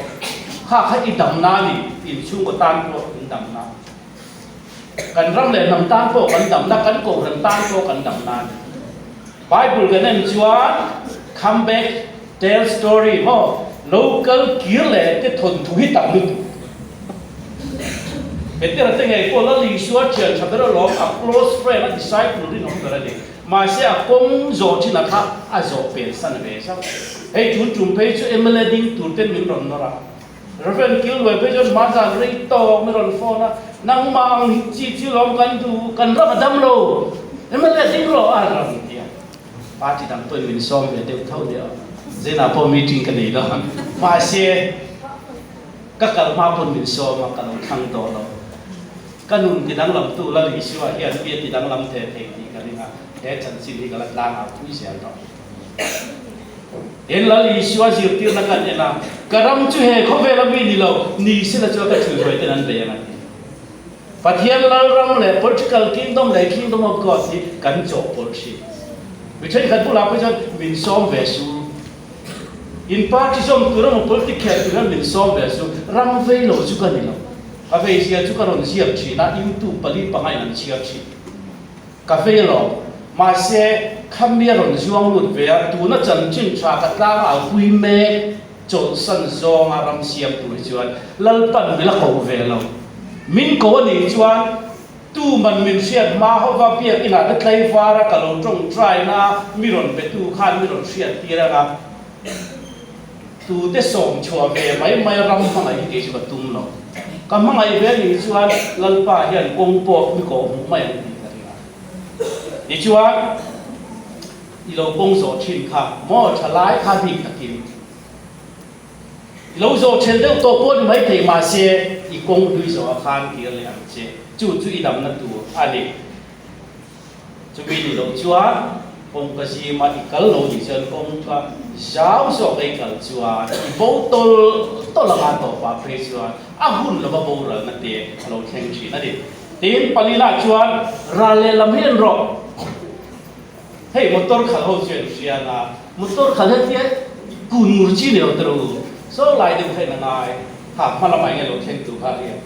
Speaker 1: Kha kha i damna a ni, inchhungkaw tan pawh in damna. Kan ram leh hnam tan pawh kan damna, kan kohhran tan pawh kan damna a ni. Bible kan en chuan come back tell story maw local kir leh te thawnthu hi tam lutuk. Petera te ngei pawh Lal Isua thian tha ber alawm, a close friend, a disciple rinawm ber a ni. Mahse a kawng zawh thin a kha a zawh pen san ve zauh. Hei tun tum phei chu mla ding tur ten min rawn nawr a. Rev. Killuai phei chuan hmanzan rei tawk min rawn phone a, nangmah ang hi chi chu lawm kan duh, kan ram a dam lo, mla ding rawh a rawn ti a. Party dang pawhin min sawm ve deuh tho deuh a, Zenah pawh meeting ka nei dawn. Mahse ka kal hma pawn min sawm a, ka lo thlang tawh lo. Ka nun ti danglamtu Lal Isua hian mi a ti danglam thei thei tih ka ring a, he chanchin hi ka la tlang au pui zel tawh. Tin, Lal Isua zirtirna kan en a, Ka ram chu he khawvela mi ni lo, ni sela chuan ka ṭhuihruai ten an bei ang a ti. Pathian Lal ram leh political kingdom leh kingdom of God hi kan chawhpawlh thin. Mi thenkhat bulah pawh chuan min sawm ve su. In party zawm tur emaw politic khel tur hian min sawm ve su. Ram vei lo chu ka ni lo. Ka vei zia chu ka rawn ziak thin a, YouTube pali panga in an chhiar thin. Ka vei alawm. Mahse, khami a rawn zuang lut ve a, tuna chanchin tha ka tlang au pui mek chawlhsan zawnga ram siam tur hi chuan Lalpan min la ko ve lo. Min ko a nih chuan tuman min hriat hma hova biak inah te tlaivara ka lo tawngtaina mi rawn betu khan mi rawn hriat tir ang a. Tute sawm chhuah ve mai mai ram hmangaih hi kei chu ka tum lo. Ka hmangaih ve nih chuan Lalpa hian kawng pawh mi kawh hmuh mai ang tih ka ring a. Tichuan, i lo kawng zawh thin kha maw tha lai kha bik takin i lo zawh then deuh tawh pawh ni mai thei mahse i kawng hlui zawh ah khan kir leh ang che. Chu chu i damna tur a ni. Chumi ni loh chuan kawngka zima i kal lo nih chuan kawngka zau zawk a i kal chuan i bo tawlh tawlh anga tawpah phei chuan a hun lova boralna te a lo thleng thin a ni. Tin, palina chuan ral lehlam hi en rawh. Hei motor khalh ho chu en hriang a, motor khalh hetia kun ngur chi ni lo te ru, saw lai deuh kha en a ngai, ha hma lamah enge lo thleng tur kha a hriat.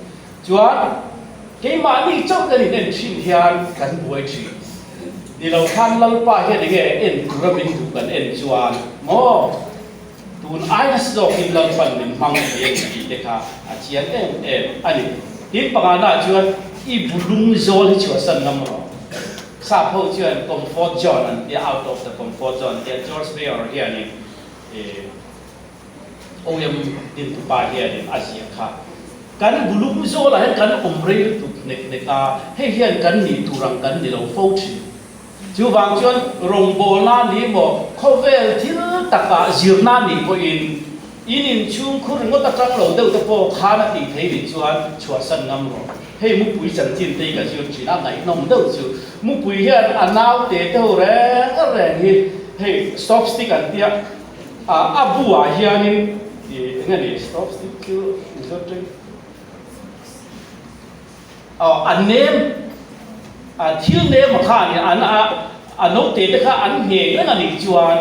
Speaker 1: Chuan keimahni chauh kan in en thin hian kan buai thin. Ni lo khan Lalpa hian enge en tura min duh kan en chuan maw tun ai nasa zawkin Lalpan min hmang thei a ni tih te kha a chiang em em a ni. Tin pangana chuan i bulung zawl hi chhuahsan ngam rawh. Sap ho chuan comfort zone an tia, out of the comfort zone an tia. George Mayor hianin ih OM dintupa hianin a ziah kha. Kan bulum zawlah hian kan awm rei lutuk nek nek a, hei hian kan nih tur ang kan ni lo fo thin. Chuvang chuan rawngbawlna ni maw, khawvel thil takah zirna nih pawhin in inchhung khur ringawt atang lo deuh te pawh khan a tih thei nih chuan chhuahsan ngam rawh. Hei mupui chanchin te hi ka zir thin a, ngaihnawm deuh chu. Mupui hian a naute te ho reng reng hi hei stop stick an tia, a bu ah hianin ih eng nge ni stop stick chu Mizo tawng Aw a nem a thil nem a kha a ni an a a naute te kha an ngheng reng a nih chuan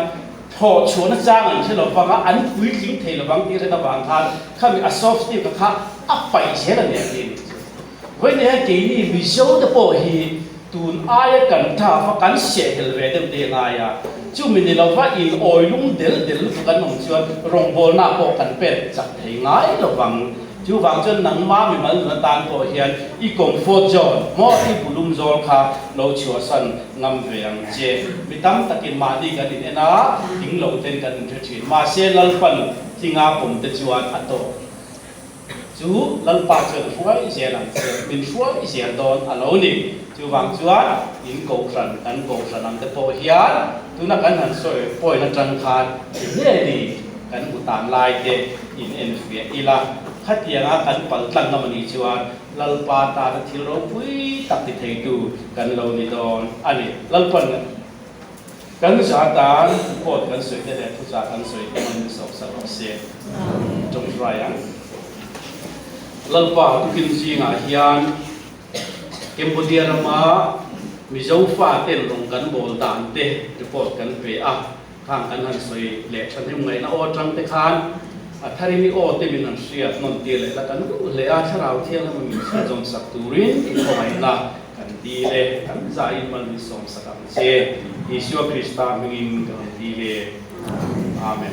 Speaker 1: thlawh chhuahna chang an hre lo vang a an puitling thei lo vang tih hret avang khan khami a soft stick a kha a paih zel a ni a ti a nih chu. Vawiin hian keini Mizo te pawh hi tun aia kan tha fa kan sehhel ve deuh te ngai a, chumi ni lova in awi lung del del lutuk an awm chuan rawngbawlna pawh kan pek chak thei ngai lo vang. Chuvang chuan nangma mimal nun atan pawh hian i comfort zone maw i bulum zawl kha lo chhuahsan ngam ve ang che. Mi tam takin mahni kan in en a, tling lo ten kan inhre thin. Mahse Lalpan tlinga pawm te chuan a tawk chu Lalpa chuan a hruai zel ang che, min hruai zel dawn a lo ni. Chuvang chuan in kohhran kan kohhran ang te pawh hian tuna kan han sawi point atang khan enge ni kan hmu tan lai te in enfiah ila, khatianga kan pal tlang ngam a nih chuan Lalpa tana thil ropui tak ti theitu kan lo ni dawn a ni. Lalpan kan za tan report kan sawi te leh thuchah kan sawi te hmangin sawksak rawh se. Tawngtai ang. Lalpa tukin zingah hian Cambodia rama Mizo faten rawng kan bawl dan te report kan pe a. Khang kan han sawi leh thahnem ngaihna aw atang te khan a tharini aw te min han hriat nawn tir leh la kan duh hle a, Thlarau Thianghlim min chhunzawm sak turin i khawngaihna kan dil e, kan zaiin mal min sawm sak ang che, Isua Krista hmingin ka rawn dil e. Amen.